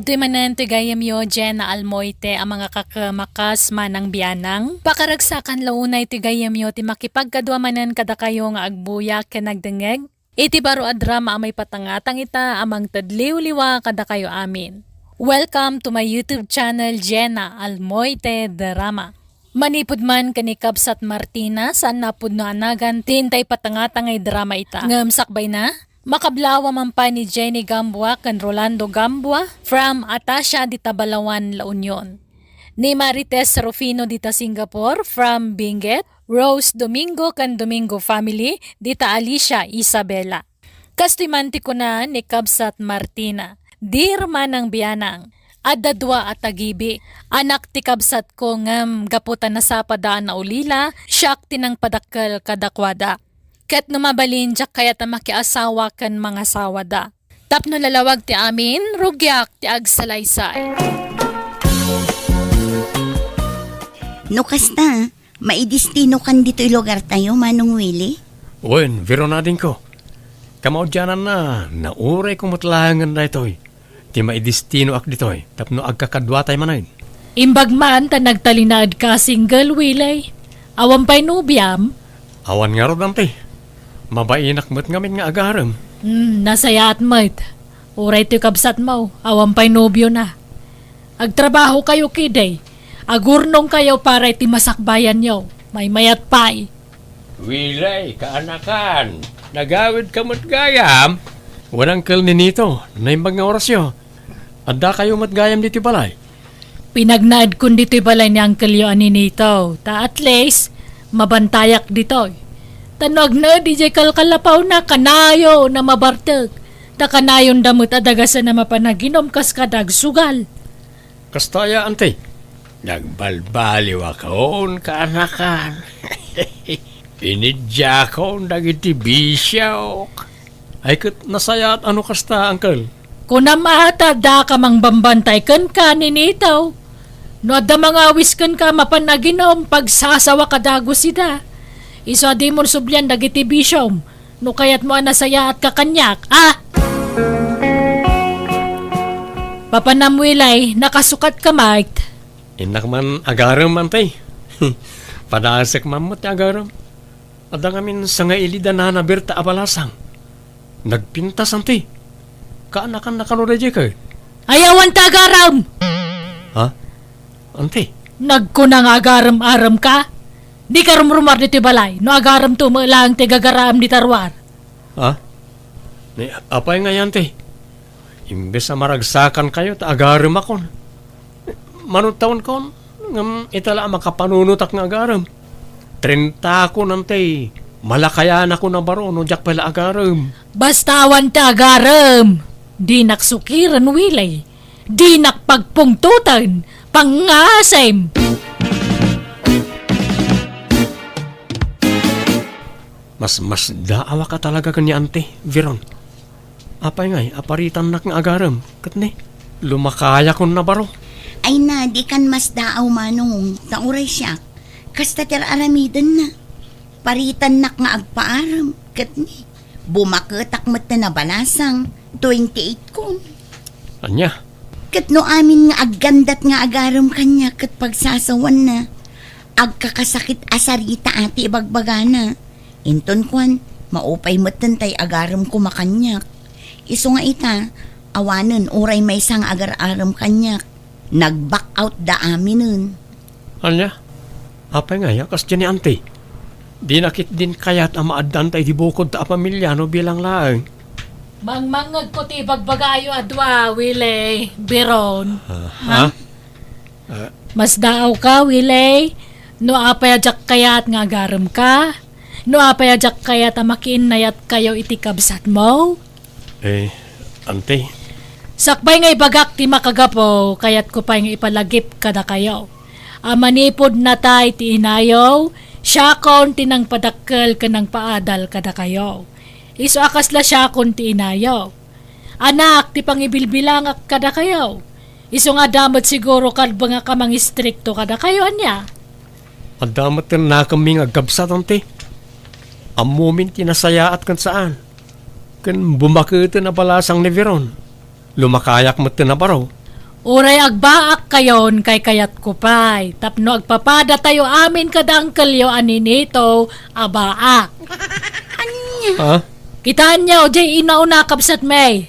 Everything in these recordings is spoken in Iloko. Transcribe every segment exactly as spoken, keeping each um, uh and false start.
Ditoy manen ti gayyemyo, Jenna Almoite, a mangakakemakas manang bianang. Pakaragsakan la unay ti gayyemyo ti makipagkadua manen kadakayo nga agbuya ken agdengngeg iti baro a drama a maipatangatang ita a mangted liwliwa kadakayo amin. Welcome to my YouTube channel, Jenna Almoite Drama. Manipud man ken ni Kabsat Martina, saanna a pudno a nagan ti intay patangatangay drama ita. Ngem sakbayna, makablawa man pay ni Jenny Gambua ken Rolando Gambua from Atasha dita Balaoan, La Union. Ni Marites Rufino dita Singapore from Benguet, Rose Domingo ken Domingo family dita Alicia, Isabela. Kastoy man ti kuna ni Kabsat Martina, "Dear manang bianang, adda dua a tagibi. Anak ti kabsatko ngem gapu ta nasapada a naulila, siak ti nangpadakkel kadakuada. Ket no mabalin, diak kayat a makiasawa ken mangasawada. Tapno lalawag ti amin, rugiak ti agsalaysay." No kasta, maidestinokan ditoy lugartayo, Manong Willie? Wen, Veron adingko. Kamaudiananna, naurayko met laengen daytoy ti maidestinoak ditoy tapno agkakaduatay manen. Imbag man ta nagtalinaedka a single, Willie. Awan pay nobiam? Awan ngarud, Auntie. Mabainak met ngamin nga agarem. Hmm, nasayaat met. Uray toy kabsatmo, awan pay nobiona. Agtrabahokayo ketdi. Agurnongkayo para iti masakbayanyo. Maymayat pay. Willie, kaanakan, nagawidka met gayam? Wen, Uncle Ninito, naimbag nga orasyo. Addakayo met gayam ditoy balay? Pinagnaedkon ditoy balay ni Uncle-yo a Ninito, ta at least, mabantayak ditoy. Ta no agnaed idiay kalkalapawna, kanayon a mabartek. Ta kanayonda met a dagasen a mapanaginum kas kada agsugal. Kasta aya, Auntie? Nagbalbaliwakon, kaanakan. Iniddiakon dagiti bisiok. Ay, ket nasayaat a no kasta, Uncle. Kunam a ta adda ka mangbambantay kenka, Ninito. No adda mangawis kenka a mapan aginum, pagsasawaka dagus ida. Isu a dimon sublian dagiti bisiom. No kayatmo a nasayaatka kaniak, a? Papanam, Willie, nakasukatka met. Innak man agarem, Auntie. Padasek man met ti agarem. Adda ngamin sangailid a nana Berta a balasang. Nagpintas, Auntie. Kaanakan nakano daydiay ket? Ay, awan ta agarem! Ha? Auntie? Nagkuna nga agarem-arem ka? Dika rumrumar ditoy balay, no agarem to met laeng ti gagaraem dita ruar. Ha? Ni, apay ngay, Auntie? Imbes a maragsakankayo, ta agaremakon. Manudtaonkon, ngem ita la a makapanunotak nga agarem. Trentakon, Auntie. Malakayanakon a baro no diak pay la agarem. Basta awan ta agarem. Dinak sukiren, Willie. Dinak pagpungtoten. Pangngasem. Masmasdaawaka talaga ken ni Auntie, Veron. Apay ngay a paritannak nga agarem, ket ni, lumakayakon a baro. Ay na, dikan masdaaw, Manong, ta uray siak, kasta ti ar-aramidenna. Paritannak nga agpaarem, ket ni, bumaketak metten a balasang, twenty-eight kon. Ania? Ket no amin nga aggandat nga agarem kaniak ket pagsasawanna, agkakasakit a sarita ti ibagbagana. Inton kuan, maupay metten tay agarem koma kaniak. Isu nga ita, awanen uray maysa nga agar-arem kaniak. Nag-back out da aminen. Ania? Apay ngay a kasdiay ni Auntie? Dina ketdin kayat a maaddan tay di bukod ta a pamilya no bilang laeng. Mangmangngegko ti ibagbagayo a dua, Willie, Veron. Ah, ha? Ah. Masdaawka, Willie, no apay a diak kayat nga agaremka, no apay a diak kayat a makiinnayatkayo iti kabsatmo. Eh, Auntie. Sakbay nga ibagak ti makagapu, kayatko pay nga ipalagip kadakayo a manipud natay ti inayo, siakon ti nangpadakkel ken nangpaadal kadakayo. Isu a kasla siakon ti inayo. Anak ti pangibilbilangak kadakayo. Isu nga adda met siguro kalbengak a mangistrikto kadakayo, ania? Adda met ken nakemmi nga agkabsat, Auntie. Ammomin ti nasayaat ken saan. Ken bumaketen a balasang ni Veron. Lumakayak metten a baro. Uray agbaakkayon, kaykayatko pay, tapno agpapadatayo amin kada angkelyo a ninito a baak. Ania? Ha? Kitaenyo, jay inauna, kabsatmi.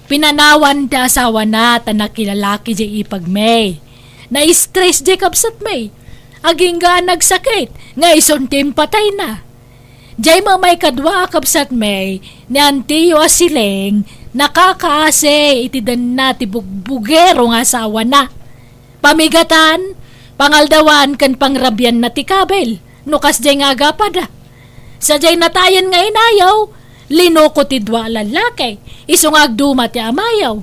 Pinanawan ti asawana ta nakilalaki jay ipagmi. Na-stress jay kabsatmi. Agingga a nagsakit, nga isun ti impatayna. Jay met maikadua a kabsatmi, ni antiyo a siling, nakakaasi iti denna ti bugbugero nga asawana. Pamigatan, pangaldawan ken pangrabianna ti kabil, no kasdiay nga agapada. Sadiay natayen nga inayaw, linuko ti dua a lallaki, isu nga agduma ti amayaw.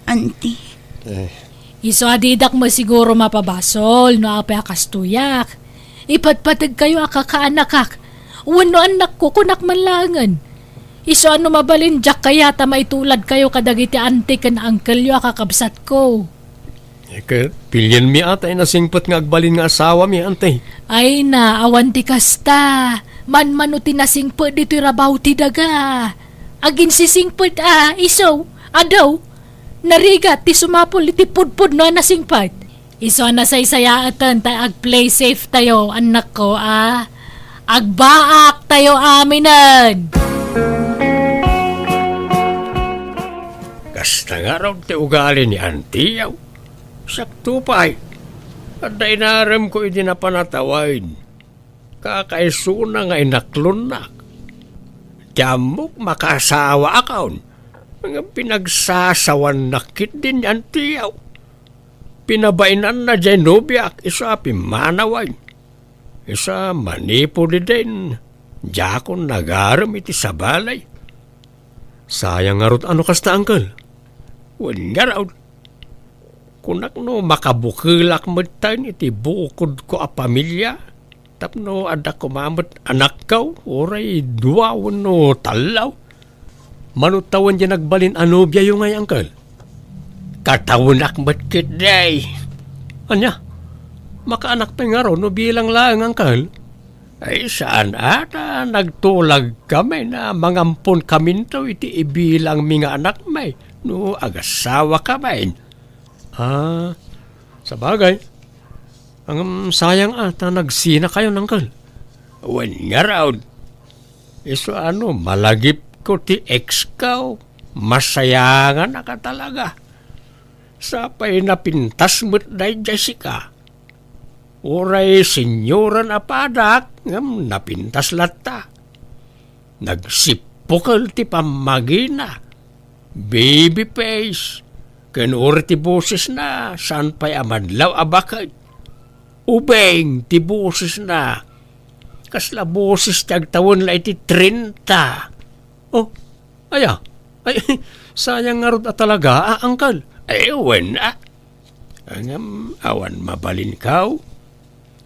Auntie. Eh. Isu a didak met siguro mapabasol no apay a kastoyak. Ipatpategkayo a kakaanakak, wenno annakko, kunak man laengen. Isu a no mabalin, diak kayat a maituladkayo kadagiti auntie ken uncleyo a kakabsatko. Eh, ket, pilienmi a ta inasingpet nga agbalin nga asawami, auntie. Ay na, awan ti kasta. Manmano ti nasingpet ditoy rabaw ti daga. Aginsisingpet a, isu, adu, narigat ti sumapul iti pudpudno a nasingpet. Isu a nasaysayaeten ta ag-play safe tayo, annakko, a. Agbaak tayo aminen. Kasta ngarud ti ugali ni antiyo. Sakto pay, adda inaremko idi napan a tawen. Kakaisuna nga inaklonnak. Ti ammok, makaasawaakon, ngem pinagsasawannak ketdi ni antiyo. Pinabainanna diay nobiak isu a pimmanawen. Isu a manipud idin, diakon nagarem iti sabali. Sayang ngarud a no kasta, uncle. Wen ngarud, kunak no makabukelak metten iti bukodko a pamilia, tapno adda koma met anakko, uray dua wenno tallo. Mano tawen diay nagbalin a nobiayo ngay, uncle? Katawenak met ketdi. Ania? Makaanak pay ngarud no bilang laeng, uncle? Ay, saan a ta nagtulagkami a mangamponkaminto iti ibilangmi nga anakmi no agasawakamin. Ah, sabagay. Ngem sayang a ta nagsinakayon, uncle. Wen ngarud, isu a no malagipko ti exko, masayanganak a talaga. Sapay napintas met daydiay sika. Uray senioran a padak, ngem napintas latta. Nagsippukel ti pammagina. Baby face. Ken uray ti bosesna, saan pay a madlaw a baket. Ubing ti bosesna. Kasla boses ti agtawen la iti trenta. Oh, aya? Ay, sayang ngarud a talaga, a, uncle. Ay, wen, a. Ngem awan mabalinko.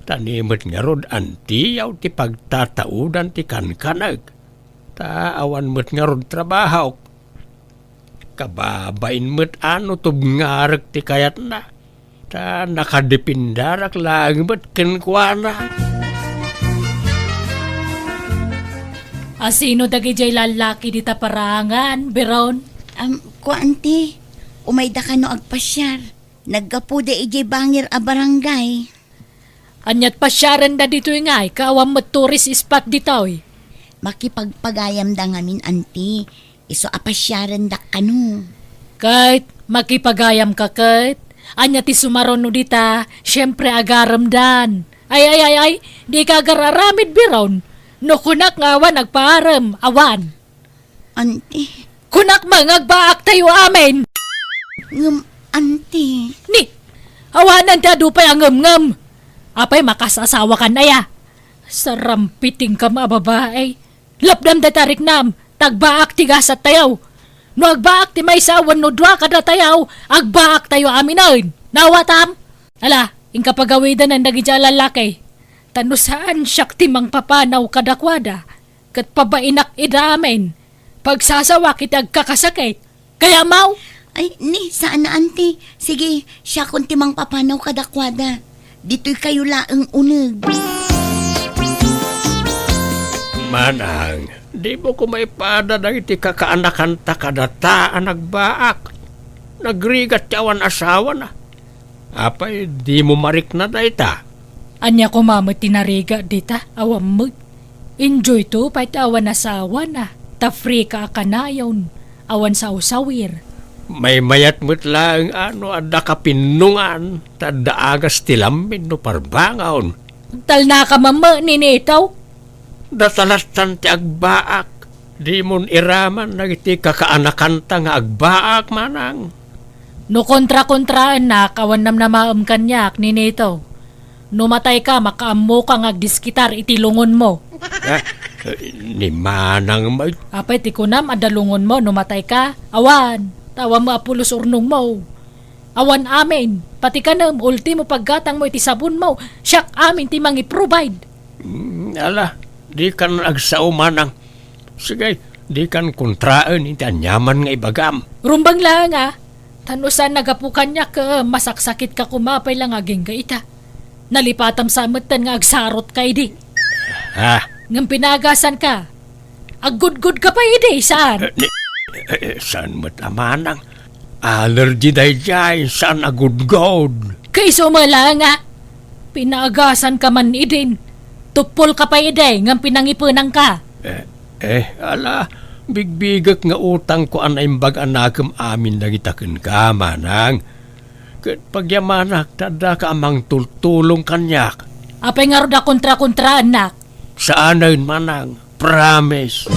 Ta ni met ngarud antiyo ti pagtataudan ti kankanek. Ta awan met ngarud trabahok. Kababain met a no tubngarek ti kayatna. Ta nakadepindarak laeng met kenkuana. A sino dagidiay lallaki dita parangan, Biron? Am, kua, anti, umayda kano agpasiar. Naggapuda idiay bangir a barangay. Aniat pasiarenda ditoy ngay, ka awan met tourist spot ditoy? Makipagpagayamda ngamin, anti. Isu a pasiarendak kano. Ket makipagayamka ket? Ania ti sumaruno dita? Siempre, agaremdan. Ay, ay, ay, ay, dika agar-aramid, Biron. No kunak nga awan agpaarem, awan. Anti. Kunak man nga agbaak tayo amin. Ngem, anti. Ni, awanan ti adu pay a ngemngem. Apay, makasasawakan aya? Sarampitingkam a babae. Lapdam dayta riknam, ta agbaak ti gasat tayo. No agbaak ti maysa wenno dua kadatayo, agbaak tayo aminen. Nawatam? Ala, inka pagawidanan dagiti a lallaki. Ta no saan siak ti mangpapanaw kadakuada, ket pabainak ida amin, pagsasawak iti agkakasakit. Kayatmo? Ay, ni, saan a, anti. Sige, siakon ti mangpapanaw kadakuada. Ditoy kayo laeng uneg. Manang, dimo koma ipada dagiti kakaanakanta kadata a nagbaak. Nagrigat ti awan asawana. Apay, dimo marikna dayta? Ania koma met ti narigat dita? Awan met. Enjoy to pay ti awan asawana. Ta free ka a kanayon. Awan sawsawir. Maymayat met laeng a no adda kapinnongan, ta adda agas ti lammin no parbangon. Talnaka mamma, Ninito. Data lattan ti agbaak. Dimon iraman dagiti kakaanakanta nga agbaak, manang. No kontra-kontraennak, awan namnamaem kaniak, Ninito. No matayka, makaammoka nga agdiskitar iti lungonmo. Ah, ni manang may... Apay ti kunam, adda lungonmo no matayka? Awan, ta awan mo a pulos urnongmo. Awan amin, pati kanem, ultimo paggatangmo iti sabonmo, siak amin ti mangi-provide. Mm, ala, dikan agsao, manang. Sige, dikan kontraen iti aniaman nga ibagam. Rumbeng laeng, a. Tan no saan nga gapu kaniak, eh, masaksakitka koma pay la nga agingga ita. Nalipatam sa metten nga agsarotka idi. Ha? Ngem pinaagasanka. Aggudgudka pay idi, saan? Eh, ni-, eh, eh, saan met a manang? Allergy daydiay, saan a gudgod? Kaiso met laeng, a. Pinaagasanka man idin. Tuppolka pay idi, ngem pinangipenanka. Eh, eh, ala, bigbigek nga utangko a naimbag a nakem amin dagita kenka, manang. Ket pagyamanak ta addaka a mangtultulong kaniak. Apay ngarud a kontra-kontraennak? Saanen, manang. Promise.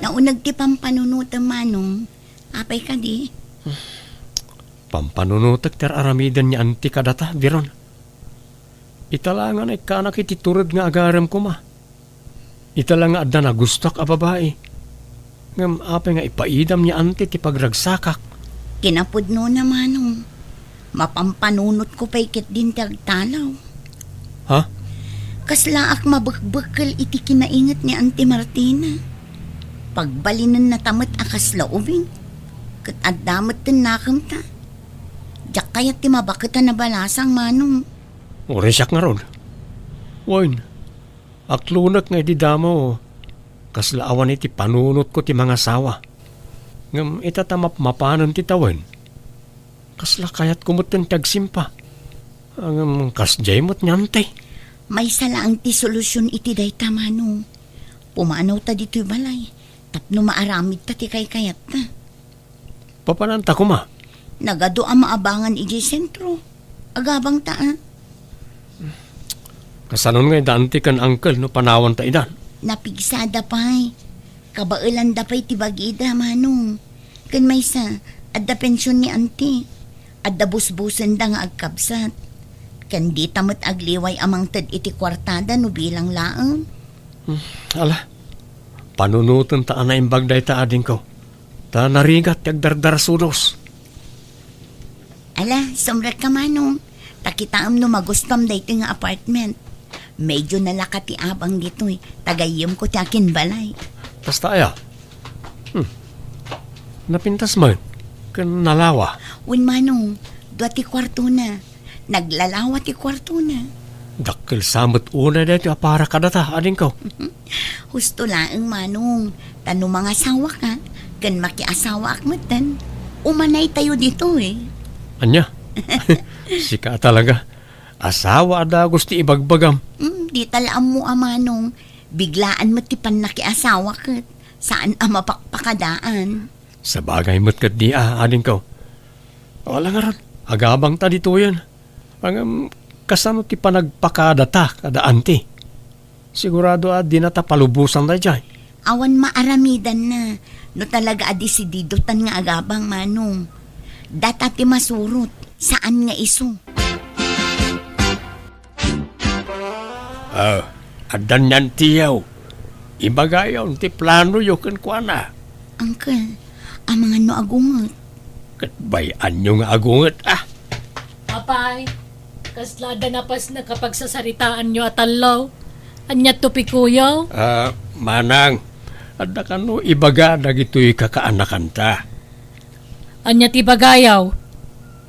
Nauneg ti pampanunotem, manong. Apay kadi? Pampanunotek ti ar-aramiden ni anti kadata, Diron. Ita la nga naikkanak iti tured nga agarem koma. Ita la nga adda nagustok a babai. Ngem apay nga ipaidam ni anti ti pagragsakak? Kinapudnona, manong. Mapampanunotko pay ketdin ti agtalaw. Ha? Kaslaak mabekbekkel iti kinainget ni Auntie Martina. Pagbalinennata met a kasla ubing. Ket adda met ti nakemta. Diak kayat ti mabaket a nabalasang, manong. Uray siak ngarud. Wen, aklonek nga idi damo, kasla awan iti panunotko ti mangasawa. Ngem ita ta mapmapanen ti tawen, kasla kayatko metten ti agsimpa. Ngem kasdiay met ni anti. Maysa laeng ti solusion iti dayta, manong. Pumanawta ditoy balay tapno maaramidta ti kaykayatta. Papananta koma? Nagadu a maabangan idiay sentro. Agabangta, a. Kasanon nga ida anti ken uncle no panawanta idan? Napigsada pay. Kabaelanda pay ti bagida, manong. Ken maysa, adda pension ni anti. Adda busbusenda nga agkabsat. Ken dita met agliway a mangted iti kuartada no bilang laeng. Hmm, ala, panunotenta a naimbag dayta, adingko. Ta narigat ti agdardarsudos. Ala, sumrekka, manong. Ta kitaem no magustuam daytoy nga apartment. Medyo nalaka ti abang ditoy. Ta gayyemko ti akinbalay. Kasta aya? Hmm. Napintas man. Ken nalawa. Wen, manong. Dua ti kuartona. Naglalawa ti kuartona. Dakkel sa met unay daytoy a para kadata, adingko. Husto laeng, manong. Ta no mangasawaka, ken makiasawaak metten, umanaytayo ditoy. Ania? Sika talaga. Asawa a dagus ti ibagbagam. Hmm, dita la ammo a, manong. Biglaan met ti pannakiasawa ket saan a mapakpakadaan. Sabagay met ketdi a, adingko. Wala ngarud, agabangta ditoyen. Ngem, kasano ti panagpakadata kada anti? Sigurado a dinata palubosan daydiay. Awan maaramidanna no talaga a desididotan nga agabang, manong. Data ti masurot, saan nga isu. Ah, addan ni antiyo. Ibagayon ti planoyo kenkuana. Uncle, amangan no agunget. Ket bay-anyo nga agunget, a. Apay, kasla adda napasnek a pagsasaritaanyo a tallo? Ania ti pikuyo? Ah, manang, adda kano ibaga dagitoy kakaanakanta? Ania ti ibagayo?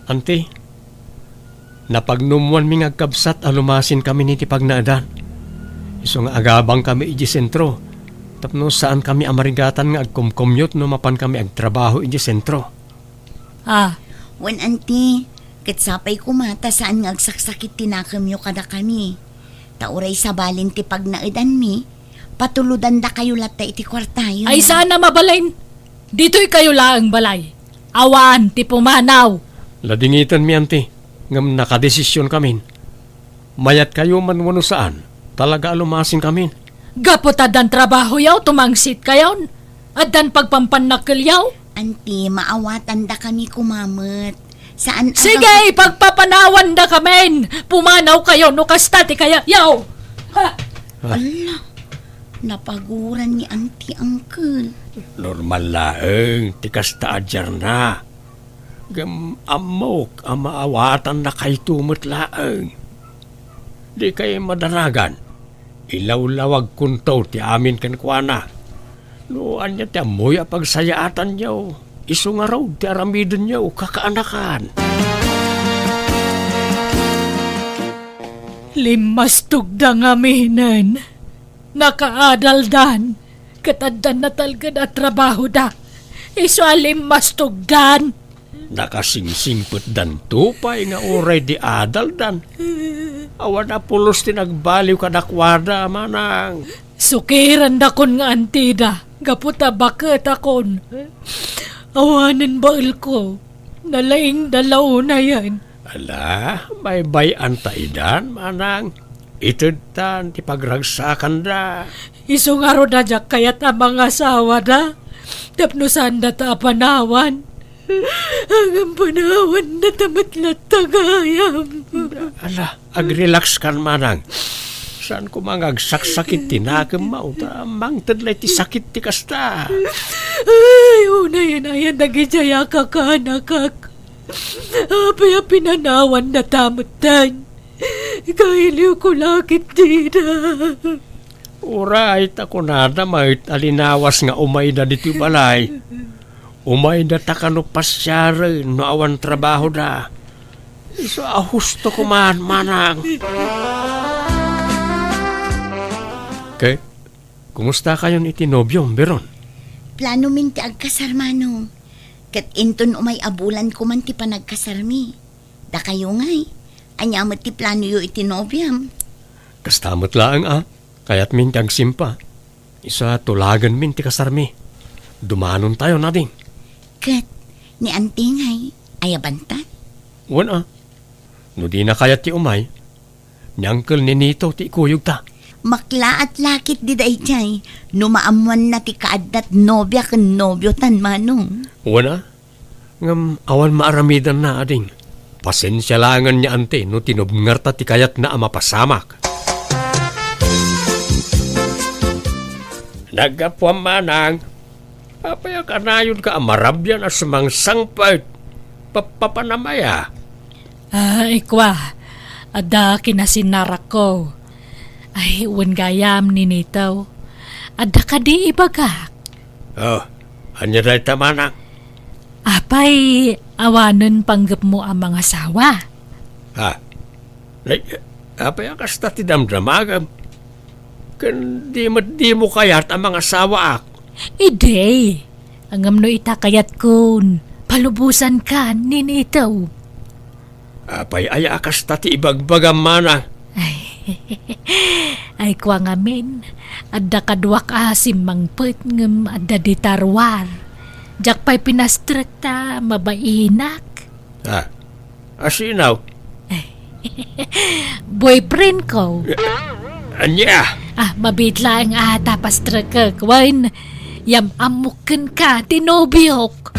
Anti, napagnumoanmi nga agkabsat a lumasinkami iti pagnaedan. Isu nga agabangkami idiay sentro, Tapno saankami a marigatan nga agkomkommute no mapankami agtrabaho idiay sentro. Ah. Wen, anti, ket sapay koma ta saan nga agsaksakit ti nakemyo kadakami. Ta uray sabali ti pagnaedanmi, patulodandakayo latta iti kuartayo. Ay, saan a mabalin? Ditoykayo laeng balay. Awan ti pumanaw. Ladingitenmi, anti, ngem nakadesisionkamin. Mayatkayo man wenno saan, talaga a lumasinkamin. Gapu ta addan trabahoyo, tumangsitkayon. Addan pagpampannakkelyo. Anti, maawatandakami koma met. Saan a Sige, gap- ipagpapanawandakamin. Pumanawkayo no kasta ti kayatyo. Ha! Ala, napaguran ni Anti, Uncle. Normal laeng ti kasta a diarna. Ngem ammok a maawatannakayto met laeng. Dikay madanagan. Ilawlawagkonto ti amin kenkuana. No ania ti ammoyo a pagsayaatanyo, isu ngarud ti aramidenyo, kakaanakan. Limmastogda ngaminen. Nakaadaldan. Ket addan natalged a trabahoda. Isu a limmastogdan. Nakasingsingpetdanto pay nga uray di adaldan. Awan a pulos ti nagbaliw kadakuada, manang. Sukirandakon nga antida, gapu ta baketakon. Awanen baelko, nalaingda la unayen. Ala, baybay-anta idan, manang. Itedtan ti pagragsakanda. Isu ngarud a diak kayat a mangasawada, tapno saandata a panawan. Ngem panawandata met latta gayam. Ala, agrelaxkan, manang. Saan koma nga agsaksakit ti nakemmo, ta mangted la iti sakit ti kasta. Ay, unayen-ayen dagidiay a kakaanakak. Apay a pinanawandata metten? Kailiwko la ketdida. Uray ta kunada met a linawas nga umayda ditoy balay. Umaydata kano pasiaren no awan trabahoda. Isu a husto koma, manang. Ket, kumustakayon iti nobiom, Biron? Planomin ti agkasar, manong. Ket inton umay a bulan koma ti panagkasarmi. Dakayo ngay, ania met ti planoyo iti nobiam? Kasta met laeng a, kayatmin ti agsimpa. Isu a tulagenmin ti kasarmi. Dumanontayon, ading. Ket ni anti ngay, ayabanta? Wen a. No dina kayat ti umay, ni Uncle Ninito ti ikuyogta. Maklaat la ketdi daydiay no maammoanna ti kaaddat nobia ken nobiotan, manong. Wen a. Ngem awan maaramidanna, ading. Pasensia laengen ni anti no tinubngarta ti kayatna a mapasamak. Naggapuam, manang. Apay a kanayonka a marabian a sumangsangpet? Papapanam aya? Ah, ikua, adda kinasinarakko. Ay, wen gayam, Ninito. Adda kadi ibagak? Oh, ania dayta, manang? Apay, awanen panggepmo a mangasawa? Ha? Ay, apay a kasta ti damdamagam? Ken di met dimo kayat a mangasawaak? Idi, ngem no ita kayatkon, palubosankan, Ninito. Apay aya a kasta ti ibagbagam, manang? Ay, ay, kua ngamin, adda kaduak a simmangpet ngem adda dita ruar. Diak pay pinastrek ta mabainak. Ah, asino? Boyfriend ko. Ania? Ah, mabiit laeng a ta pastrekek. Wen, yam-ammok kenka ti nobiok.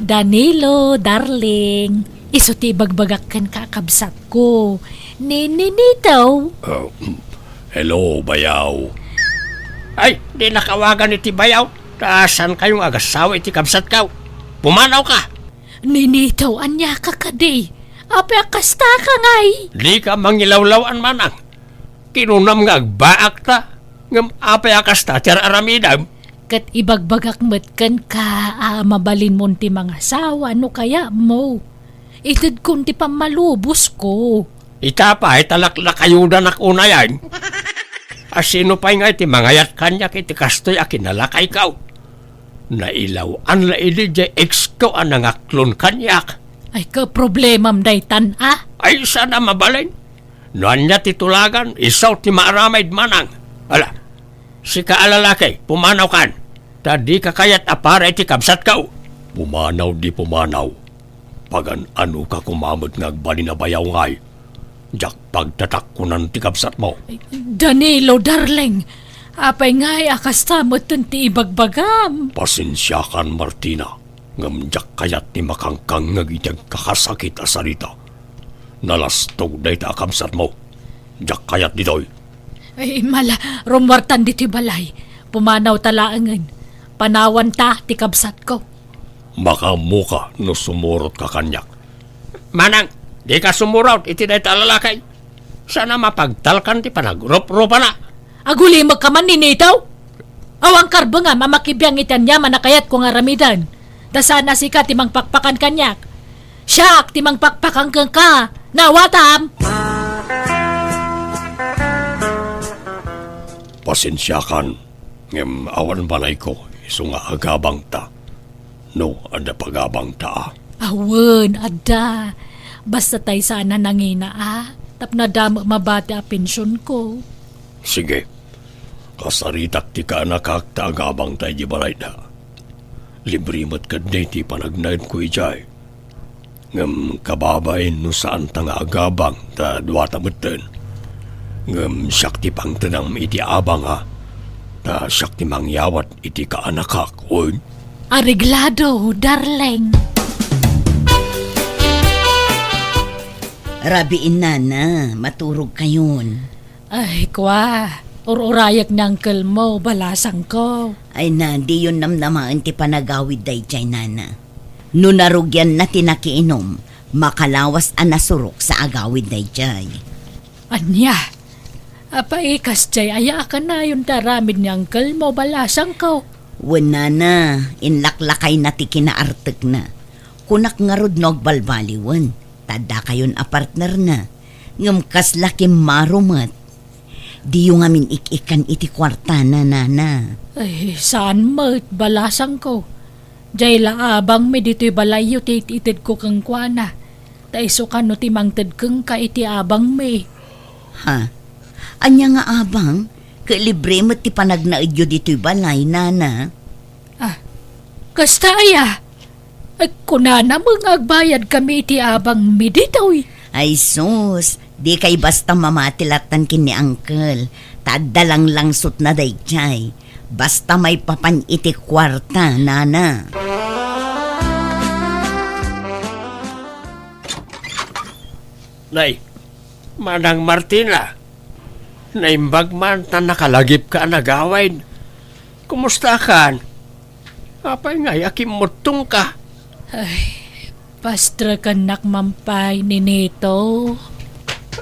Danilo, darling, isu ti ibagbagak kenka a kabsatko, ni Ninito. Oh, hello, bayaw. Ay, di nakawagan iti bayaw. Ta saankayo nga agasawa iti kabsatko? Pumanawka! Ninito, ania ka kadi? Apay a kasta ka ngay? Dika mangilawlaw-an, manang. Kinunam nga agbaakta, ngem apay a kasta ti ar-aramidem? Ket ibagbagak met kenka a mabalinmon ti mangasawa no kayatmo. Itedkon ti pammalubosko. Ita pay ta laklakayodanak unayen. A sino pay ngay ti mangayat kaniak iti kastoy a kinalakayko? Nailaw-an la idi diay exko a nangaklon kaniak. Ay, kaproblemam daytan, a? Ay, saan a mabalin. No ania ti tulagan, isu ti maaramid, manang. Ala, sika a lalaki, pumanawkan. Ta dika kayat a para iti kabsatko. Pumanaw di pumanaw. Pagan-anoka koma met nga agbalin a bayaw ngay. Diak pagtatakkonan ti kabsatmo. Danilo, darling, apay ngay a kasta metten ti ibagbagam? Pasensiakan, Martina, ngem diak kayat ti makangkangngeg iti agkakasakit a sarita. Nalastog dayta a kabsatmo. Diak kayat ditoy. Ay, mala, rummuartan ditoy balay. Pumanawta laengen. Panawanta ti kabsatko. Makaammoka no sumurotka kaniak. Manang, dika sumurot iti dayta a lalaki. Saan a mapagtalkan ti panagruprupana. Agulimekka man, Ninito. Awan karbengam a makibiang iti aniaman a kayatko nga aramiden. Ta saan a sika ti mangpakpakan kaniak. Siak ti mangpakpakan kenka. Naawatam? Pasensiakan. Ngem awan balayko, isu nga agabangta. No, adda pagabangta, a? Awan, adda. Basta tay saan a nangina, a? Tapno adda met mabati a pensionko. Sige. Kasaritak ti kaanakak ta agabangta idiay balayda. Libre met ketdi ti panagnaedko idiay. Ngem kababain no saanta nga agabang ta duata metten. Ngem siak ti pangtedam iti abang, a, ta siak ti mangyawat iti kaanakak, wen? Areglado, darling. Rabiin, nana, maturogkayon. Ay, kua, ur-urayek ni uncle mo, balasangko. Ay na, diyon namnamaen ti panagawid daydiay, nana. No narugianna ti nakiinom, makalawas a nasurok sa agawid daydiay. Ania? Apay, kasdiay aya a kanayon ti aramid ni uncle mo, balasangko? Wen, nana, inlaklakayna ti kinaartekna. Kunak ngarud no agbalbaliwen, ta addakayon a partnerna. Ngem kasla kimmaro met. Diyo ngamin ik-ikkan iti kuartana, nana. Ay, saan met, balasangko. Diay la abangmi ditoy balayyo ti it-itedko kenkuana. Ta isu kano ti mangted kenka iti abangmi. Ha? Ania nga abang? Ket libre met ti panagnaedyo ditoy balay, nana. Ah, kasta aya? Ay, kunana met nga agbayadkami iti abangmi ditoy. Ay sus, dikay basta mamati lattan ken ni uncle. Ta adda langlangsotna daydiay. Basta maipapan iti kuarta, nana. Nay, Manang Martina, naimbag man ta nakalagipka a nagawid. Kumustakan? Apay ngay a kimmuttongka? Ay, pastrekennak man pay, Ninito.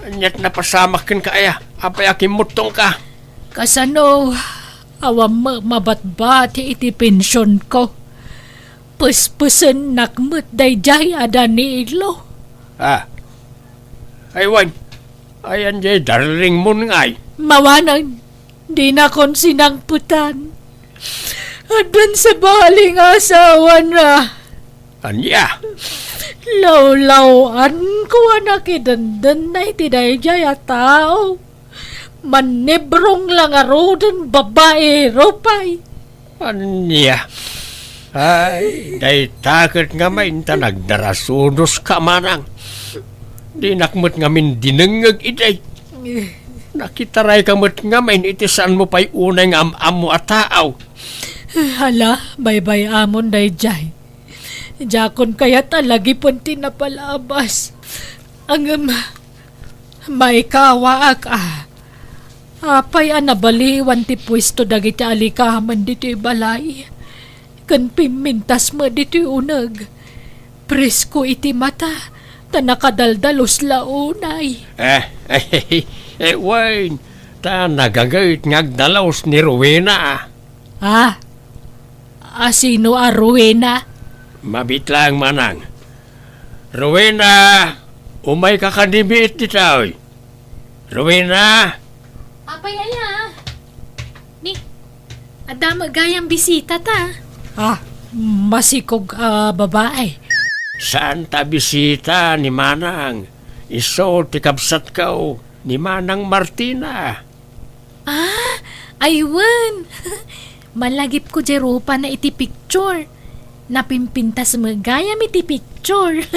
Aniat napasamak kenka aya? Apay a kimmuttongka? Kasano, awan met mabatbati iti pensionko. Pespesennak met daydiay a Danilo. Ah. Ay, wen. Ayan jay darlingmon ngay. Mawanen. Dinakon sinangpetan. Addan sabali nga asawana. Ania? Lawlaw-anko a nakidendennay ti daydiay a tao. Mannibrong la ngaruden, babaero pay. Ania? Ay, dayta ket ngamin ta nagdarasudoska, manang. Dinak met ngamin dinengngeg idi. Nakitarayka met ngamin iti saanmo pay unay nga am-ammo a tao. Hala, baybay-amon daydiay. Diakon kayat a lagipen ti napalabas. Ngem, maikawaak a. Apay a nabaliwan ti puesto dagiti alikamen ditoy balay? Ken pimmintas met ditoy uneg. Presko iti mata, ta nakadaldalus la unay. Eh, eh, eh, wen, ta nagagayt nga agdalus ni Rowena. Ah, a sino a Rowena? Mabiit laeng, manang. Rowena, umayka kadimiit ditoy. Rowena! Apay aya? Adda met gayam bisitata. Ah, masikog a babae. Saan ta bisita ni Manang? Isu ti kabsatko, ni Manang Martina. Ah, aywan. Malagipko diay rupana iti picture. Napimpintas met gayam iti picture.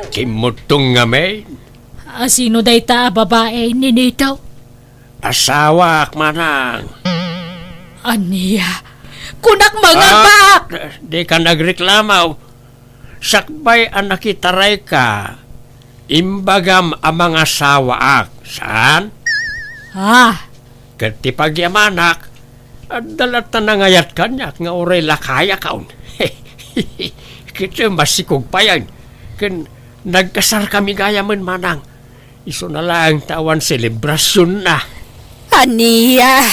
Kimmutong ngamin. Ah, sino dayta a babae, Ninito? Asawaak, Manang. Ania? Kunak, mangabak! Ah, di ka nagreklamo. Sakbay a nakitarayka, imbagam a mangasawaak, saan? Ah. Ket ti pagyamanak, adda latta nangayat kaniak nga uray lakayakon. Ket masikog payen, ken nagkasarkami gayamen, Manang. Isuna laeng ta awan selebrasionna. Ania?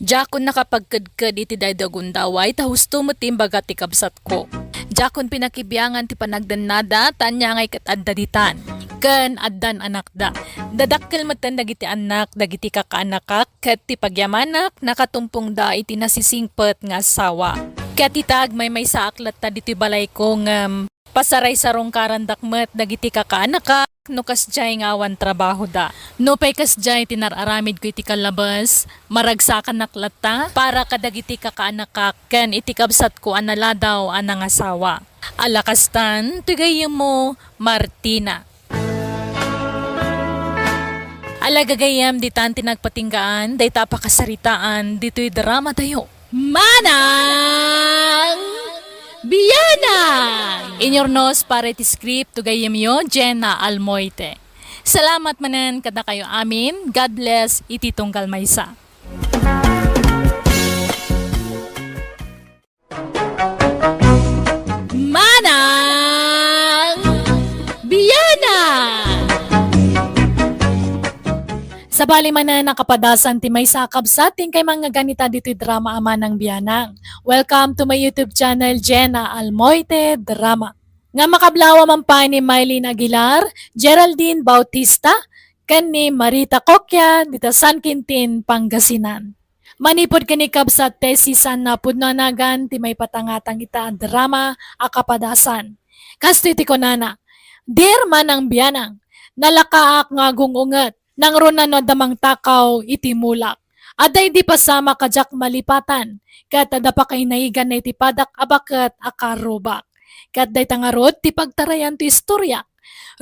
Diakon nakapagkedked iti daydi a gundaway ta husto met ti imbaga ti kabsatko. Diakon pinakibiangan ti panagdennada ta ania ngay ket adda ditan. Ken addan anakda. Dadakkel metten dagiti annak dagiti kakaanakak ket ti pagyamanak nakatumpongda iti nasisingpet nga asawa. Ket ita agmaymaysaak latta ditoy balayko ngem pasaraysarungkarandak met dagiti kakaanakak no kasdiay nga awan trabahoda. Nupay kasdiay ti nar-aramidko iti kallabes, maragsakanak latta para kadagiti kakaanakak ken iti kabsatko a naladaw a nangasawa. Ala kastan, ti gayyemmo, Martina. Ala gagayyem, ditan ti nagpatinggaan dayta a pakasaritaan ditoy dramatayo. Manang Bianang! Inyurnos para iti script to gayyemyo, Jenna Almoite. Salamat manen kadakayo amin. God bless iti tunggal maysa. Manang Bianang! Sabali manen a kapadasan ti maysa a kabsat ti inkay mangngegannita ditoy drama a Manang Bianang. Welcome to my YouTube channel, Jenna Almoite Drama. Nga makablawa man pay ni Mylene Aguilar, Geraldine Bautista, ken ni Marita Coquia dita San Quintin, Pangasinan. Manipud ken ni kabsat Tessie Sanna pudno a nagan ti maipatangatang ita a drama a kapadasan. Kastoy ti kunana, "Dear Manang Bianang, nalakaak nga agung-unget, nangruna no adda mangtakaw iti mulak. Adda idi pasamak a diak malipatan, ket adda pakainayiganna iti padak a baket a karrubak." Ket dayta ngarud ti pagtarayan ti istorya.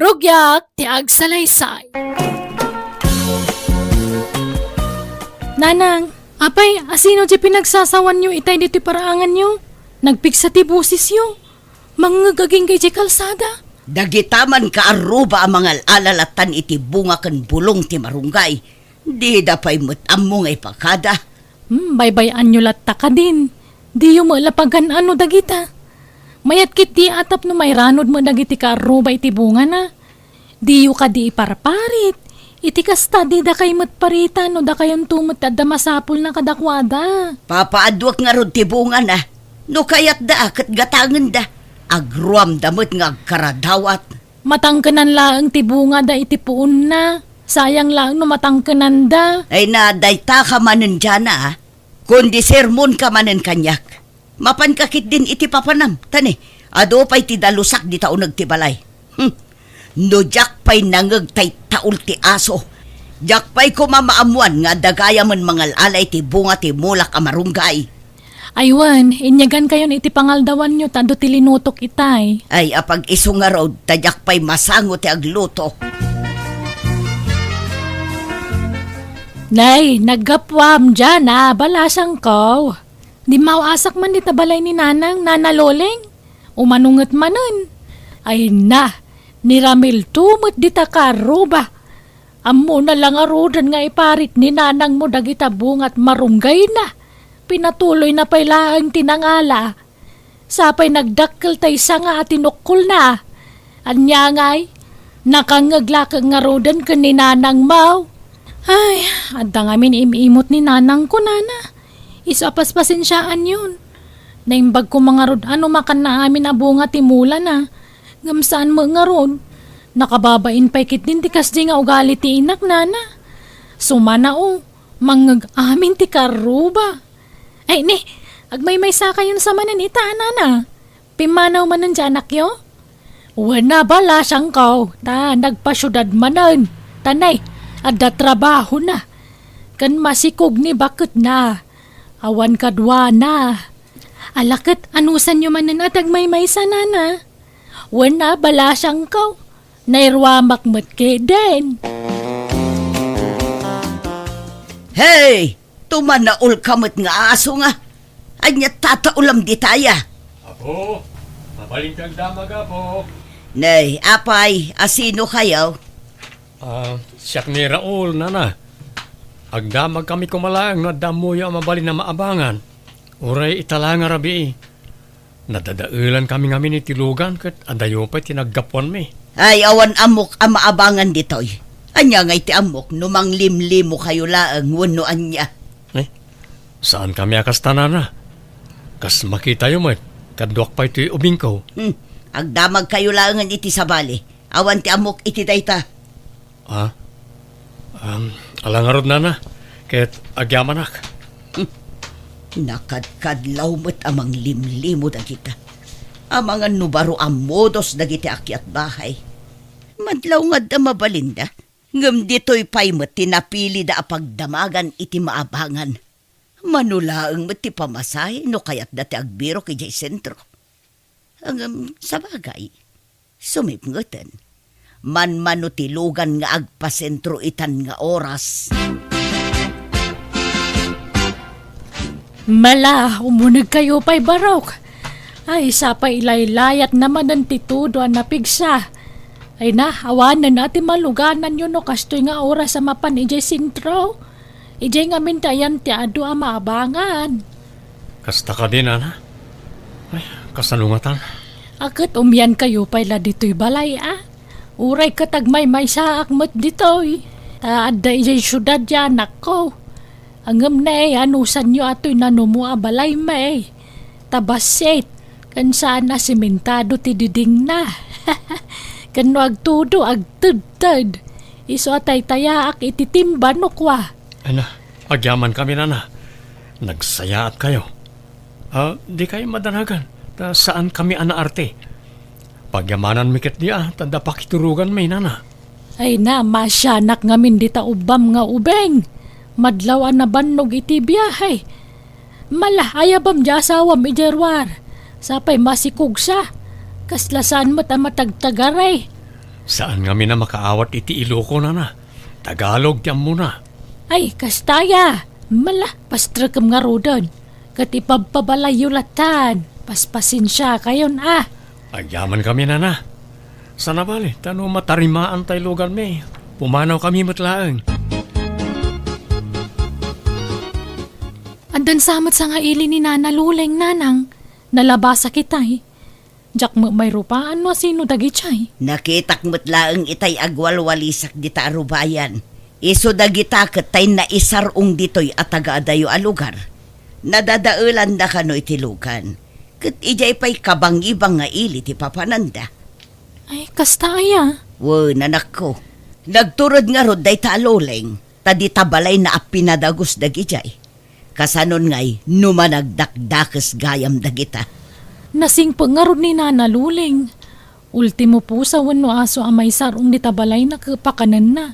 Rugiak ti agsalaysay. Nanang, apay, asino ti pinagsasawanyo itay ditoy paraanganyo? Nagpigsa ti bosesyo. Mangngeg agingga idiay kalsada. Dagita man kaarruba a mangal-ala lattan iti bunga ken bulong ti marunggay. Dida pay met ammo nga ipakada. Hmm, baybay-anyo latta kadin. Diyo met la pagan-ano dagita. Mayat ketdi a tapno mairanod met dagiti kaarruba iti bungana. Diyo kadi iparparit. Iti kasta, didakay met paritan no dakayonto met ti adda masapulna kadakuada. Papaaduek ngarud ti bungana. No kayatda, ket gatangenda. Agruamda met nga agkaradawat. Matangkenan laeng ti bungada iti puonna. Sayang laeng no matangkenanda. Ay na, dayta ka manen, Jana, a. Kundi sermon ka manen kaniak. Mapan ka ketdin iti papanam, ta ne, adu pay ti dalusak dita uneg ti balay. Hmm. No diak pay nangeg tay taul ti aso, diak pay koma maammuan nga adda gayamen mangal-ala iti bunga ti mulak a marunggay. Ay wen, inyagankayon iti pangaldawanyo ta adu ti linutok itay. Ay, apag-isu ngarud, ta diak pay masango ti agluto. Nay, naggapuam diay a balasangko. Dimmaw-asak man dita balay ni Nanang, Nana Loleng. Umano nget manen? Ay na, ni Ramil to met dita kaarruba. Ammona la ngaruden nga iparit ni nanangmo dagita bunga ti marunggayna. Pinatuloyna pay laeng ti nangala. Sapay nagdakkel tay sanga a tinukkolna. Ania ngay? Nakangngeg la ket ngaruden ken ni nanangmo. Ay, adda ngamin im-imot ni nanangko, nana. Isu a paspasensiaanyon. Naimbag koma ngarud a no makanna amin a bunga ti mulana. Ngem saan met ngarud. Nakababain pay ketdin ti kasdi nga ugali ti inak, nana. Sumana, o. Mangngeg amin ti karruba. Ay, ni, agmaymaysa kayon sa manen ita, nana. Pimmanaw manen ti anakyo? Wen a, balasangko, ta nagpasiudad manen. Ta nay, adda trabahona. Ken masikog ni baketna. Awan kaduana. Ala ket, anusanyo manen a ti agmaymaysa, nana? Wen a, balasangko. Nairuamak met keden. Hey! Tumanaol ka met nga aso nga. Ania tataolam ditaya? Apo, mabalin kang damag, Apo. Nay, apay, a sino kayo? Ah, siak ni Raul, nana. Agdamag kami koma laeng no adda ammoyo a mabalin a maabangan. Uray ita la nga rabii. Nadadaelan kami ngamin iti lugan ket adayo pay ti naggapuanmi. Ay, awan ammok a maabangan ditoy. Ania ngay ti ammok no manglimlimo kayo laeng wenno ania? Eh, saan kami a kasta, nana. Kas makitayo met, kaduak pay toy ubingko. Hmm, agdamag kayo laengen iti sabali. Awan ti ammok iti dayta. Ah? Um, ala ngarud, nana, ket agyamanak. Hmm. Nakadkadlaw met a manglimlimo dagita. Amangan no baro a modos dagiti akyat bahay. Madlaw nga adda mabalinda, ngem ditoy pay met ti napilida a pagdamagan iti maabangan. Mano laeng met ti pamasahe no kayatda ti agbirok idiay sentro. Ngem, sabagay, sumipngeten. Manmano ti lugan nga agpasentro itan nga oras. Mala, umunegkayo pay, barok. Ay, sapay ilaylayat na manen ti tudo a napigsa. Ay na, awanen a ti malugananyo no kastoy nga oras a mapan idiay sentro. Idiay ngamin ti ayan ti adu a maabangan. Kasta kadi, nana? Ay, kasano ngatan? A ket umiankayo pay la ditoy balay, a? Uray ket agmaymaysaak met ditoy. Ta adda idiay siudad ti anakko. Ngem ne, anusanyo a toy nanumo a balay, may? Ta bassit, ken saan a simentado ti didingna. Ken no agtudo, agtedted. Isu a taytayaak iti timba no kua. Ana, agyaman kami, nana. Nagsayaat kayo. Ah, di kayo madanagan, ta saan kami a naarte. Pagyamananmi ketdi a, ta adda pakituroganmi, nana. Ay na, masianak ngamin dita ubbam nga ubing. Madlaw a nabannog iti biahe. Mala, ayabam di asawam idiay ruar. Sapay masikogsa. Kasla saan met a matagtagari. Saan ngamin a makaawat iti Iloko, nana. Tagalog ti ammona. Ay, kasta ya. Mala, pastrekem ngaruden. Ket ipabpabalayyo latan. Paspasensiakayon a. Agyaman kami, nana. Saan a bale, ta no matarimaan tay luganmi, pumanaw kami met laeng. Addan sa met sangaili ni Nana Luleng, nanang. Nalabasak itay. Diak met mairupaan no asino dagitay. Nakitak met laeng itay agwalwalisak dita a rubayan. Isu dagita ket tay naisar-ong ditoy a tagaadayo a lugar. Nadadaelanda kano iti lugan. Ket idiay pay kabangibang nga ili ti papananda. Ay, kasta aya? Wen, anakko. Nagtured ngarud dayta a Luleng, ta dita balayna a pinadagus dagidiay. Kasanon ngay no managdakdakes gayam dagita? Nasingpet ngarud ni Nana Luleng. Ultimo pusa wenno aso a maisar-ong dita balayna ket pakanenna.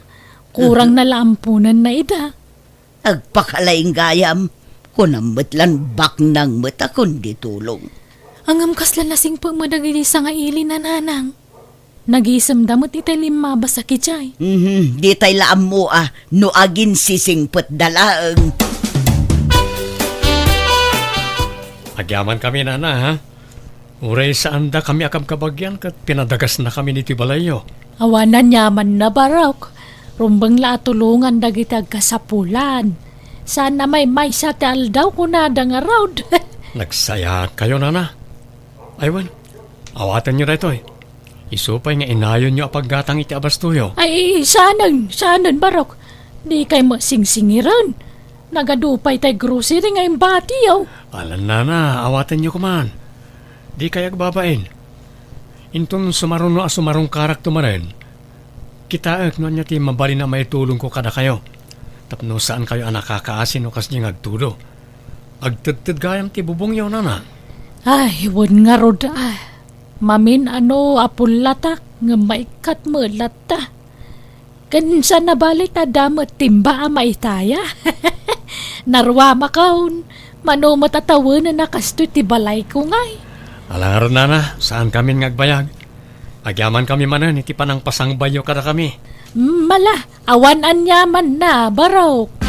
Kurangna la amponenna ida. Agpakalaing gayam, kunam met lan baknang met a kundi tulong. Ngem kasla nasingpet met dagiti sangaili, nanang. Nagisemda met itay limmabas a kidiay. Mhm, ditay la ammo a no aginsisingpetda laeng. Agyaman kami, nana, ha? Uray saanda kami a kabkabagian ket pinadagasna kami iti balayyo. Awanan yamanna, barok. Rumbeng la a tulongan dagiti agkasapulan. Saan a maymaysa ti aldaw, kunada ngarud. Nagsayaat kayo, nana. Ay wen, awatenyo daytoy. Isu pay nga inayonyo a paggatang iti abastoyo. Ay, saanen, saanen, barok. Dikay met singsingiren. Nagadu pay tay grocery nga imbatiyo. Alan, nana, awatenyo koman. Dikay agbabain. Inton sumaruno a sumarungkarakto manen, kitaek no ania ti mabalin a maitulongko kadakayo. Tapno saankayo a nakakaasi no kasdi nga agtudo. Agtedted gayam ti bubongyo, nana. Ay, wen ngarud, ah. Mamin-ano a pullatak, ngem maikkat met latta. Ken saan a bale ta adda met timba a maitaya. Naruamakon, mano met a tawenenna kastoy ti balayko ngay. Ala ngarud, nana, saankamin nga agbayag. Agyamankami manen iti panangpasangbayyo kadakami. Mala, awan aniamanna, barok.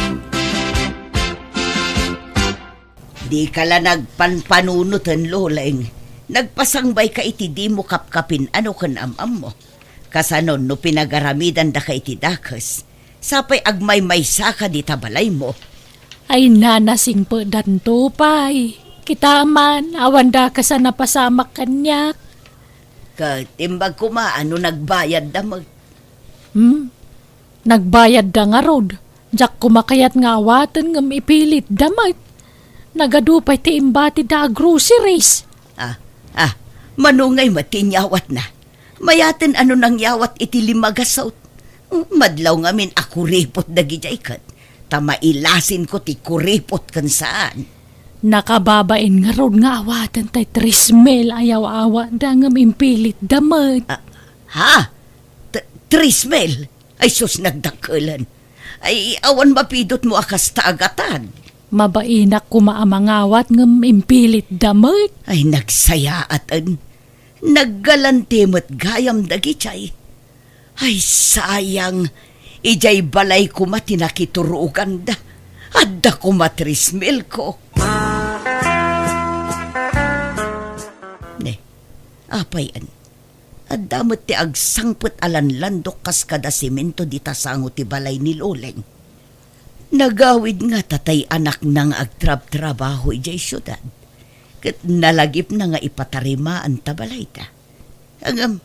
Dika la nagpanpanunoten, Loleng. Nagpasangbayka iti dimo kapkapin-ano ken am-ammo. Kasano no pinagaramidandaka iti dakes? Sapay agmaymaysaka dita balaymo. Ay, nana, singpetdanto pay. Kita man, awan dakes a napasamak kaniak. Ket imbag koma a no nagbayadda met. Hmm? Nagbayadda ngarud. Diak koma kayat nga awaten ngem ipilitda met. Nagadu pay ti imbatidda a groceries. Ah, ah, mano ngay met ti inyawatna? Mayaten a no nangyawat iti lima gasut. Madlaw ngamin a kuripot dagidiay ket ta mailasinko ti kuripot ken saan. Nakababain ngarud nga awaten tay tris mil a yaw-awatda ngem impilitda met. Ah, ha? T-, tris mil? Ay sus, nagdakkelen. Ay, awan mapidutmo a kasta a gatad. Mabainak koma a mangawat ngem impilitda met. Ay, nagsayaaten. Naggalanti met gayam dagidiay. Ay, sayang. Idiay balay koma ti nakituroganda. Adda koma tris milko. Ne, apay en? Adda met ti agsangpet a lanlandok kas kada semento dita sango ti balay ni Loleng. Nagawid ngata tay anakna nga agtrabtrabaho idiay siudad, ket nalagipna nga ipatarimaan ta balayda. Ngem,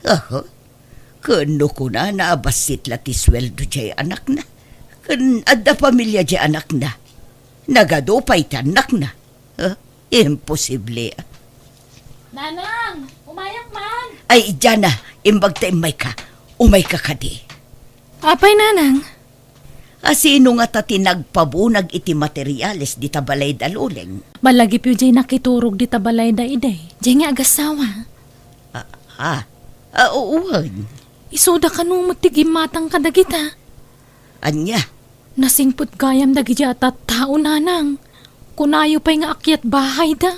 aha, ken no kunana a bassit la ti sueldo diay anakna, ken adda pamilia diay anakna, nagadu pay ti annakna. Ah, imposible. Nanang, umayak man. Ay, Jana, imbag ta immayka. Umayka kadi. Apay, Nanang? A, sino ngata ti nagpabunag iti materiales dita balayda, Loleng? Malagipyo diay nakiturog dita balayda idi. Diay nga agassawa. Ah, ah. Ah, wen. Isuda kano met ti gimmatang kadagita? Ania? Nasingpet gayam dagiti a tattao, Nanang. Kunayo pay nga akyat bahayda,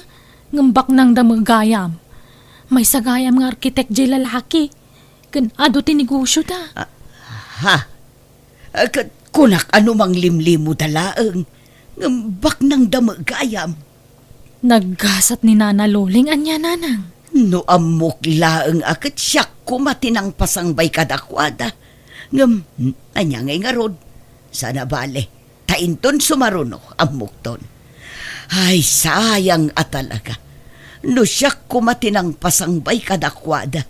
ngem baknangda met gayam. Maysa gayam nga arkitek diay lalaki, ken adu ti negosioda. Ah, ha? Ah, ket kunak a no manglimlimoda laeng, ngem baknangda met gayam. Naggasat ni Nana Loleng ania, Nanang? No ammok laeng a ket siak koma ti nangpasangbay kadakuada. Ngem, ania ngay ngarud? Saan a bale, ta inton sumaruno, ammokton. Ay, sayang a talaga. No siak koma ti nangpasangbay kadakuada,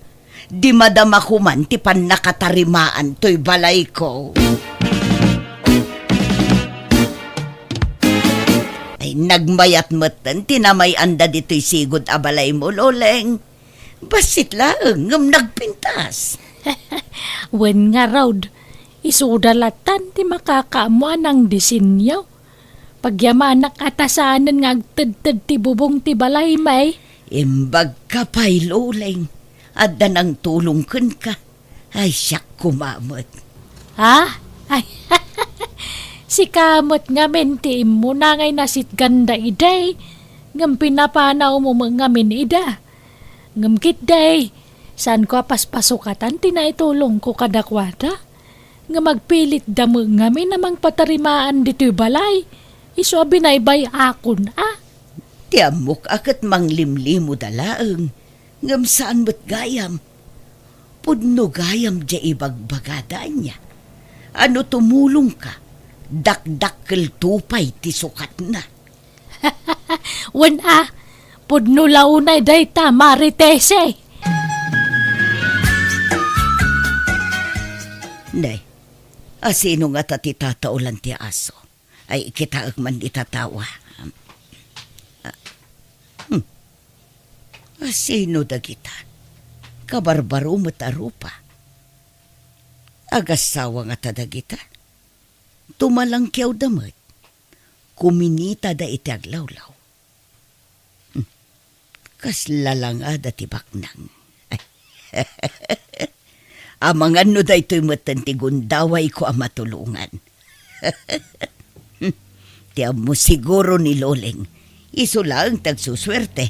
di madama koman ti pannakatarimaan toy balayko. Ay, nagmayat metten ti namay-anda ditoy sigud a balaymo, Loleng. Bassit laeng ngem nagpintas. Wen ngarud, isuda lattan ti makakaammo a nangdisenyo. Pagyamanak a ta saanen nga agtedted ti bubong ti balaymi. Imbagka pay, Loleng. Adda nangtulong kenka. Ay, siak koma met. Ha? Ay, sika met ngamin ti immuna ngay nasitganda idi, ngem pinapanawmo met ngamin ida. Ngem ketdi, saanko a paspasukatan ti naitulongko kadakuada. Ngem agpilitda met ngamin a mangpatarimaan ditoy balay, isu a binaybay-akon a. Ti ammok a ket manglimlimoda laeng, ngem saan met gayam. Pudno gayam diay ibagbagada ania. A no tumulongka, dakdakkelto pay ti sukatna. Wen a, pudno la unay dayta, Maritese. Nay, asino ngata ti tataolan ti aso? Ay, kitaek man dita tawa. Hmm. Asino dagita? Kabarbaro met a rupa. Agassawa ngata dagita? Tumalangkiawda met. Kuminitada iti aglawlaw. Hmm. Kasla langada ti baknang. Amangan no daytoy metten ti gundawayko a matulongan. Ti ammo siguro ni Loleng, isu laeng ti agsusuerte.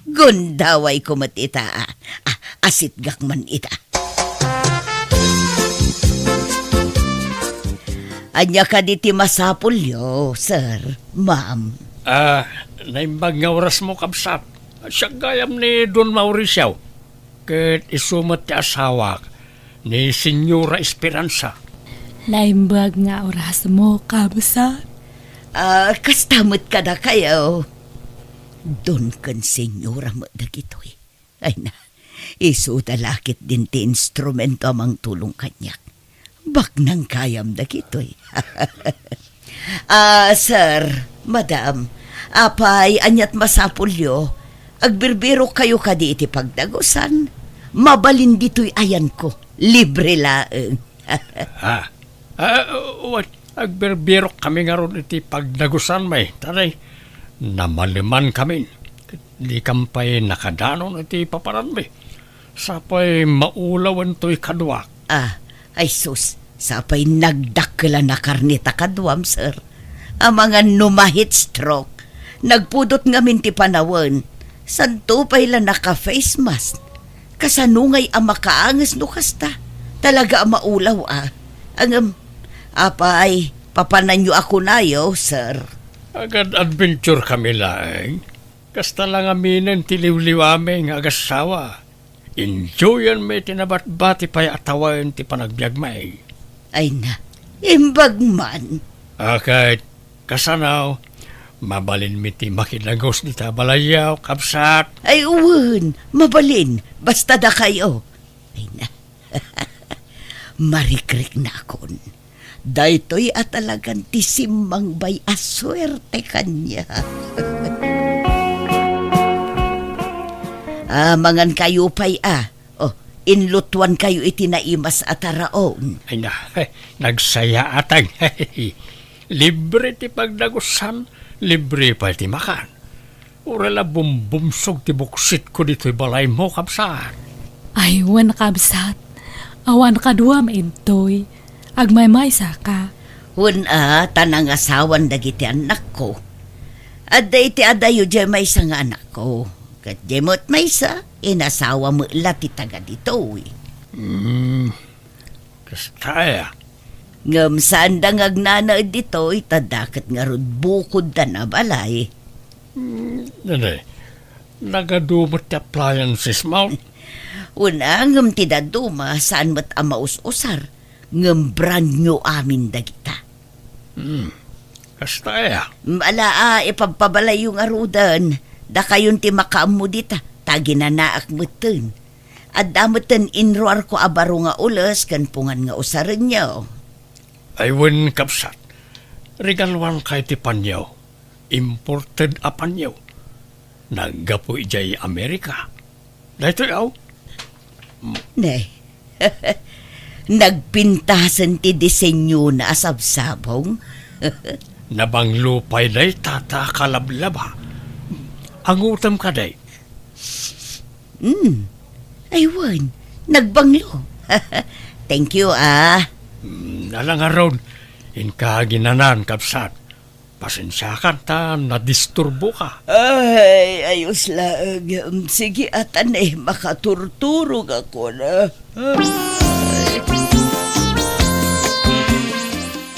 Gundawayko met ita, a, a, asitgak man ita. Ania kadi ti masapulyo, sir, ma'am? Ah, naimbag nga orasmo, kabsat. Siak gayam ni Don Mauricio, ket isu met ti asawak, ni Señora Esperanza. Naimbag nga orasmo, kabsat. Ah, kasta met kadakayo. Don ken Señora met dagitoy. Ay na, isuda la ketdin ti instrumento a mangtulong kaniak. Baknang gayam dagitoy. Ah, sir, madam, apay, ania't masapulyo? Agbirbirokkayo kadi iti pagdagusan? Mabalin ditoy ayanko. Libre laeng. Ah, ah, wen, agbirbirok kami ngarud iti pagdagusan, may. Tanay, namaleman kami. Dikam pay nakadanon iti papananmi. Sapay maulawen toy kaduak. Ah, ay sus, sapay nagdakkel a nakarne ta kaduam, sir. Amangan no ma-heat stroke. Nagpudot ngamin ti panawen. Santo pay la naka-face mask. Kasano ngay a makaanges no kasta? Talaga a maulaw a. Ngem, apay, papananyo a kunayo, sir. Agad-adventure kami laeng. Kasta la ngaminen ti liwliwami nga agassawa. Enjoyanmi ti nabatbati pay a tawen ti panagbiagmi. Ay na, imbag man. Akat, kasano, mabalinmi ti makidagus dita balayyo, kabsat? Ay, wen, mabalin, basta dakayo. Ay na, marikriknakon. Daytoy a talagan ti simmangbay a suerte kaniak. Ah, mangankayo pay a. Oh, inlutuankayo iti naimas a taraon. Ay na, nagsayaatag. Libre ti pagdagusan, libre pay ti makan. Uray la bumbumsog ti buksitko ditoy balaymo, kabsat. Ay, wen, kabsat. Awan kaduam intoy. Agmaymaysa ka. Wen a, ta nangasawan dagiti annakko. Adda iti adayo diay maysa nga anakko. Ket diay met maysa, inasawa met la ti taga ditoy. Hmm. Kasta aya? Ngem saanda nga agnanaed ditoy, ta dakket ngarud bukodda a balay. Hmm, nene, nagadu met ti appliances mo? Wen a, ngem ti dadduma, saan met a maus-usar, ngem brand new amin dagita. Hmm, kasta aya? Ala a, ipabpabalayyo ngaruden, dakayon ti makaammo dita, ta aginanaak metten. Adda metten inruarko a baro nga ules ken pungan nga usarenyo. Ay wen, kabsat, regaluankayo ti panyo. Imported a panyo. Naggapu idiay Amerika. Daytoy, aw. Ne. Nagpintasen ti disenyona a sabsabong. Nabanglo pay dayta ta kalablaba. Angutem kadi? Hmm. Ay, wen, nagbanglo. Thank you, ah. Hmm, ala ngarud, inka aginanan, kabsat. Pasensiakan ta nadisturboka. Ay, ayos laeng. Sige, a, tani, makaturturogakon, ah.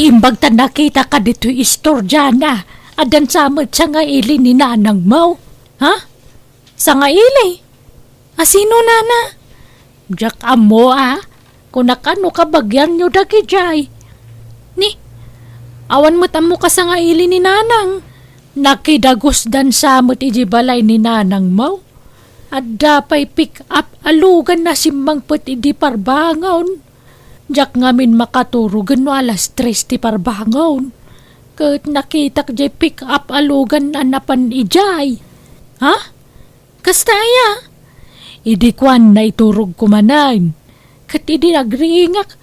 Imbag ta nakitaka ditoy istorya na, addan sa met sangaili ni nanangmo. Ha? Sangaili? A sino, nana? Diak ammo a, kunak a no kabagianyo dagidiay. Ni, awan met ammo kasangaili ni nanang. Nakidagusdan sa met idiay balay ni nanangmo. Adda pay pick up a lugan a simmangpet idi parbangon. Diak ngamin makaturogen no alas tres ti parbangon. Ket nakitak diay pick up a lugan a napan idiay. Ha? Kasta aya? Idi kuan, naiturogko manen. Ket idi agriingak,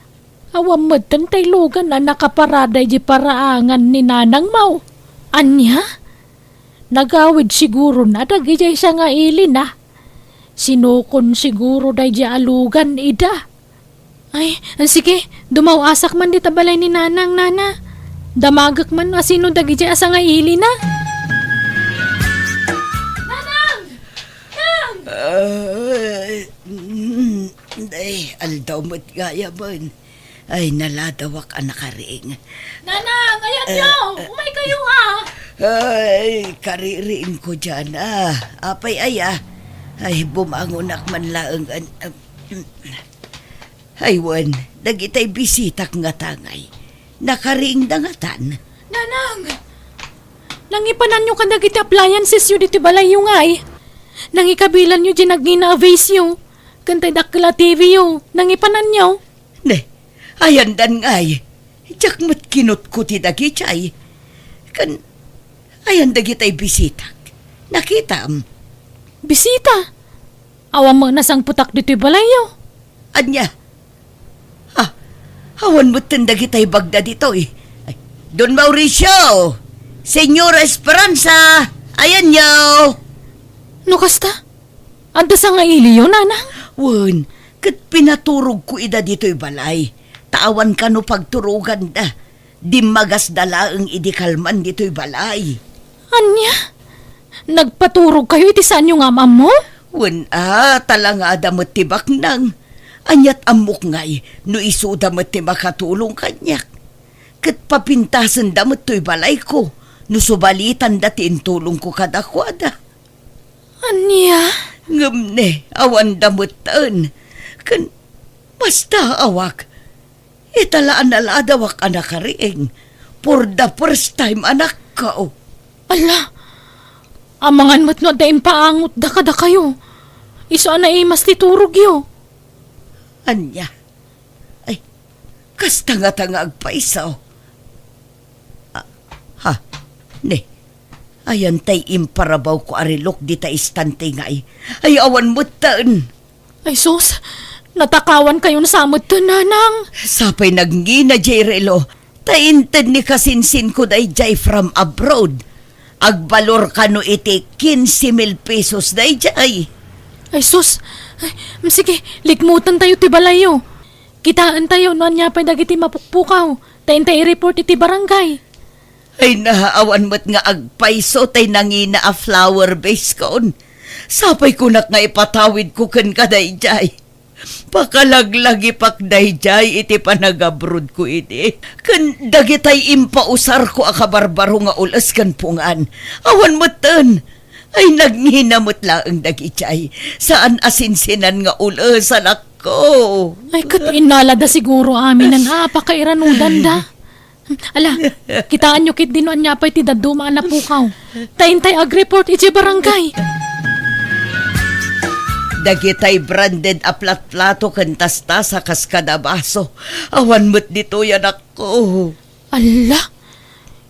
Awan metten tay lugan a nakaparada iti paraangan ni nanangmo. Ania? Nagawid sigurona dagidiay sangailina. Sinukon siguro daydiay a lugan ida. Ay, sige, dumaw-asak man dita balay ni Nanang, Nana. Damagek man no asino dagidiay a sangailina. Nanang! Nang! Ay, mm, ay, aldaw met gayamen. Ay, naladawak a nakariing. Nanang, ayanyo! Eh, eh. Umaykayo, ah! Ay, kaririingko diay, ah. Apay aya? Ay, bumangonak man laeng. An-, ah, mm. Ay, wen, dagitay bisitak ngata ngay. Nakariingda ngatan. Nanang! Nangipananyo kadagiti appliancesyo ditoy balayyo ngay. Nangikabilanyo diay nagngina a vaseyo. Ken tay dakkel a T V yo. Nangipananyo. Ne, ayandan ngay. Diak met kinutkuti dagidiay. Ken, ayan dagitay bisitak. Nakitam? Bisita? Awan met nasangpetak ditoy balayyo. Ania? Ah, awan metten dagitay bagda ditoy. Ay, Don Mauricio! Señora Esperanza! Ayanyo! No kasta, adda sangailiyo, Nanang? Wen, ket pinaturogko ida ditoy balay. Ta awan kano pagturoganda. Dimmagasda laeng idi kalman ditoy balay. Ania? Nagpaturogkayo iti saanyo nga am-ammo? Wen a, talangada met ti baknang. Aniat ammok ngay no isuda met ti makatulong kaniak. Ket papintasenda met toy balayko no subalitanda ti intulongko kadakuada. Ania? Ngem ne, awanda metten. Ken mastaawak. Ita la a naladawak a nakariing. For the first time, anakko. Ala, amangan met no adda impaangotda kadakayo. Isu a naimas ti turogyo. Ania? Ay, kasta ngata nga agpayso. Ah, ha? Ne, ayan tay imparabawko a relok dita istante ngay. Ay, awan metten. Ay sus, natakawankayon sa metten, Nanang. Sapay nagngina diay relo, ta inted ni kasinsinko daydiay from abroad. Agbalor kano iti quince mil pesos daydiay. Ay sus, ay, sige, likmutentayo ti balayyo. Kitaentayo no ania pay dagiti mapukpukaw, ta intay i-report iti barangay. Ay, naawan met nga agpayso tay nangina a flower vase kon. Sapay kunak nga ipatawidko kenka daydiay. Pakalaglagipak daydiay iti panagabrodko idi. Ken dagitay impausarko a kabarbaro nga ules ken pungan. Awan metten. Ay, nagngina met laeng dagidiay. Saan a sinsinan nga ules, anakko. Ay, ket innalada siguro aminen a pakairanudan da. Ala, kitaenyo ketdi no ania pay ti dadduma a napukaw. Ta intay agreport iti barangay. Dagitay branded a platplato ken tastasa kas kada baso. Awan met ditoy, anakko. Ala,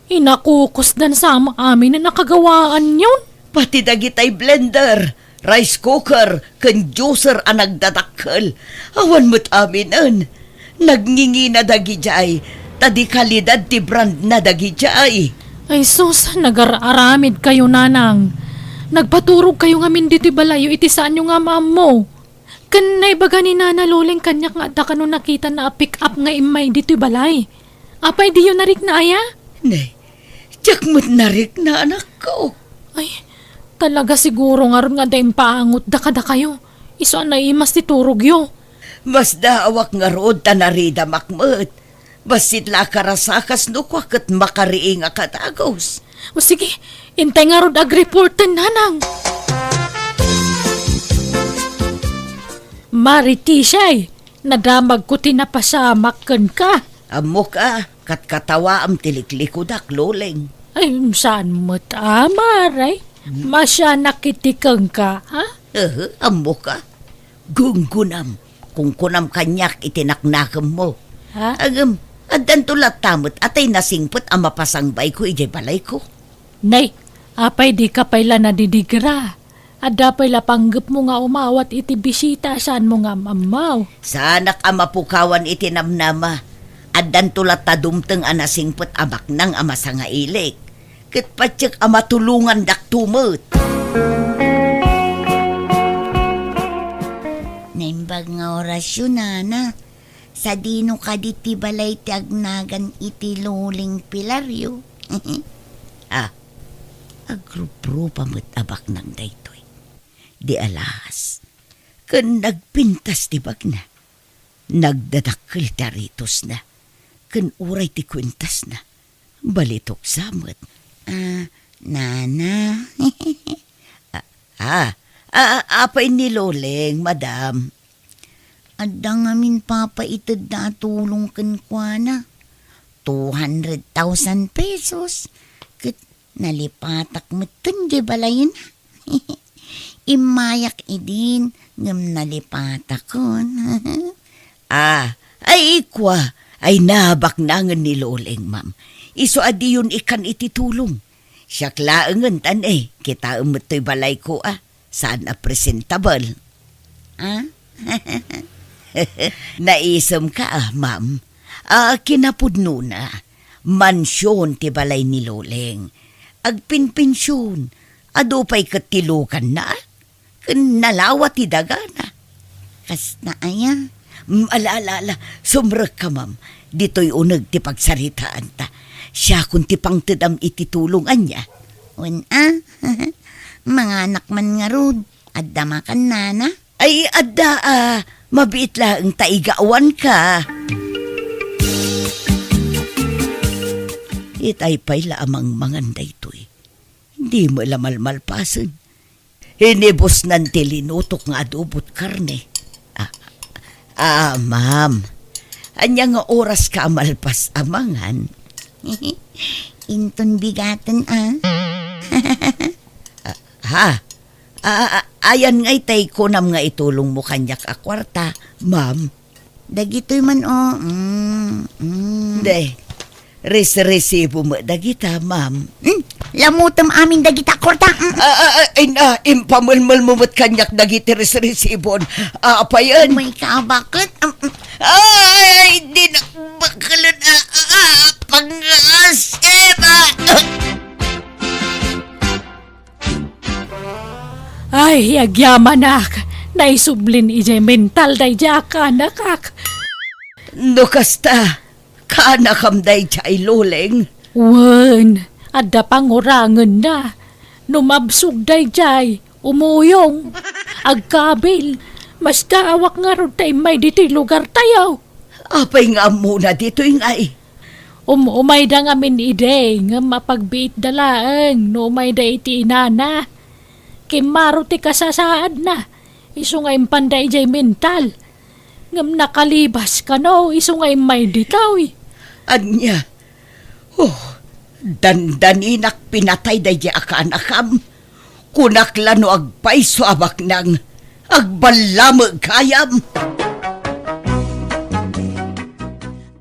inakukusdan sa amin a nakagawaanyon. Pati dagitay blender, rice cooker, ken juicer a nagdadakkel. Awan met aminen. Nagngingina dagidiay, ta di kalidad ti brandna dagidiay. Ay sus, nagar-aramidkayo, Nanang. Nagpaturogkayo ngamin ditoy balayyo iti saanyo nga am-ammo. Ken naibaga ni Nana Loleng kaniak nga adda kano nakitana a pick-up nga immay ditoy balay. Apay diyo narikna aya? Ne, diak met narikna, anakko. Ay, talaga siguro ngarud nga adda impaangotda kadakayo. Isu a naimas ti turogyo. Masdaawak ngarud ta naridamak met. Bassit la a karasakas no kua ket makariing a kadagus. O sige, intay ngarud agreporten, Nanang. Maritisay, nadamagko ti napasamak kenka. Ammok a, katkatawaam ti liklikudak, Loleng. Ay, saan met a, Mare? Hmm? Masianak iti kenka, ha? Ehe, ammok a. Gunggunam, kunkunam kaniak iti naknakemmo. Ha? Ngem, addanto latta met a tay nasingpet a mapasangbayko idiay balayko. Nay, apay dika pay la nadidigra? Adda pay la panggepmo nga umawat iti bisita a saanmo nga am-ammaw. Saanak a mapukawan iti namnama. Addanto latta dumteng a nasingpet a baknang a masangailik. Ket patiek a matulongandakto met. Naimbag nga orasyo, nana. Sadino kadi ti balay ti agnagan iti Loleng Pilario? Ah, agruprupa met a baknang daytoy. Di alas, ken nagpintas ti bagna. Nagdadakkel ti aritosna, ken uray ti kuentasna, balitok sa met. Ah, nana. Ah, ah, ah, apay ni Loleng, madam? Adda ngamin papaitedda a tulong kenkuana. Two hundred thousand pesos. Ket nalipatak metten diay balayna. Immayak idin, ngem nalipatakon. Ah, ay, ikua, ay, nabaknangen ni Loleng, ma'am. Isu a diyon ikkan iti tulong. Siak laengen, tan, eh, kitaem met toy balayko, ah. Saan a presentable. Ah? Naisemka, ah, ma'am. Ah, kinapudnona, mansion ti balay ni Loleng. Agpinpension, adu pay ket ti luganna, ah. Ken nalawa ti dagana. Kasta aya? Mm, ala, ala, ala, sumrekka, ma'am. Ditoy uneg ti pagsaritaanta. Siakon ti pangtedam iti tulong, ania? Wen a, manganak man ngarud, adda makan, nana? Ay, adda a, mabiit laeng ta igawanka. Itay pay la a mangmangan daytoy. Di met la malmalpasen. Inibusnan ti linutok nga adobot karne. Ah, ah, ma'am. Ania nga oraska a malpas a mangan? Inton bigaten, ah. Ah, ha? Ah, ah, ah, ayan nga itay kunam nga itulongmo kaniak a kuarta, ma'am. Dagitoy man, oh. Mm, mm. De, res-resibo met dagita, ma'am. Hmm, lamutem amin dagita, kuarta. Mm. Ah, ah, ah, in, ah, impamelmelmo met kaniak dagiti res-resibon. Ah, apayen? May kabaket. Mm, mm. Ay, di na bakelen, ah, ah, ah, pangas, eh, ba? Ay, agyamanak, naisublin idiay mental daydiay a kaanakak. No kasta, kaanakam daydiay, Loleng? Wen, adda pangurangenna. No mabsog daydiay, umuyong, agkabil, masdaawak ngarud ta immay ditoy lugartayo. Apay nga ammona ditoy ngay? Um-, umayda ngamin idi, ngem apagbiitda laeng no umayda iti inana. Kimmaro ti kasasaadna, isu nga impanda idiay mental. Ngem nakalibas kano, isu nga immay ditoy. Ania? Oh, dandaninak pinatay daydiay a kaanakam. Kunak la no agpayso a baknang, agballameg gayam.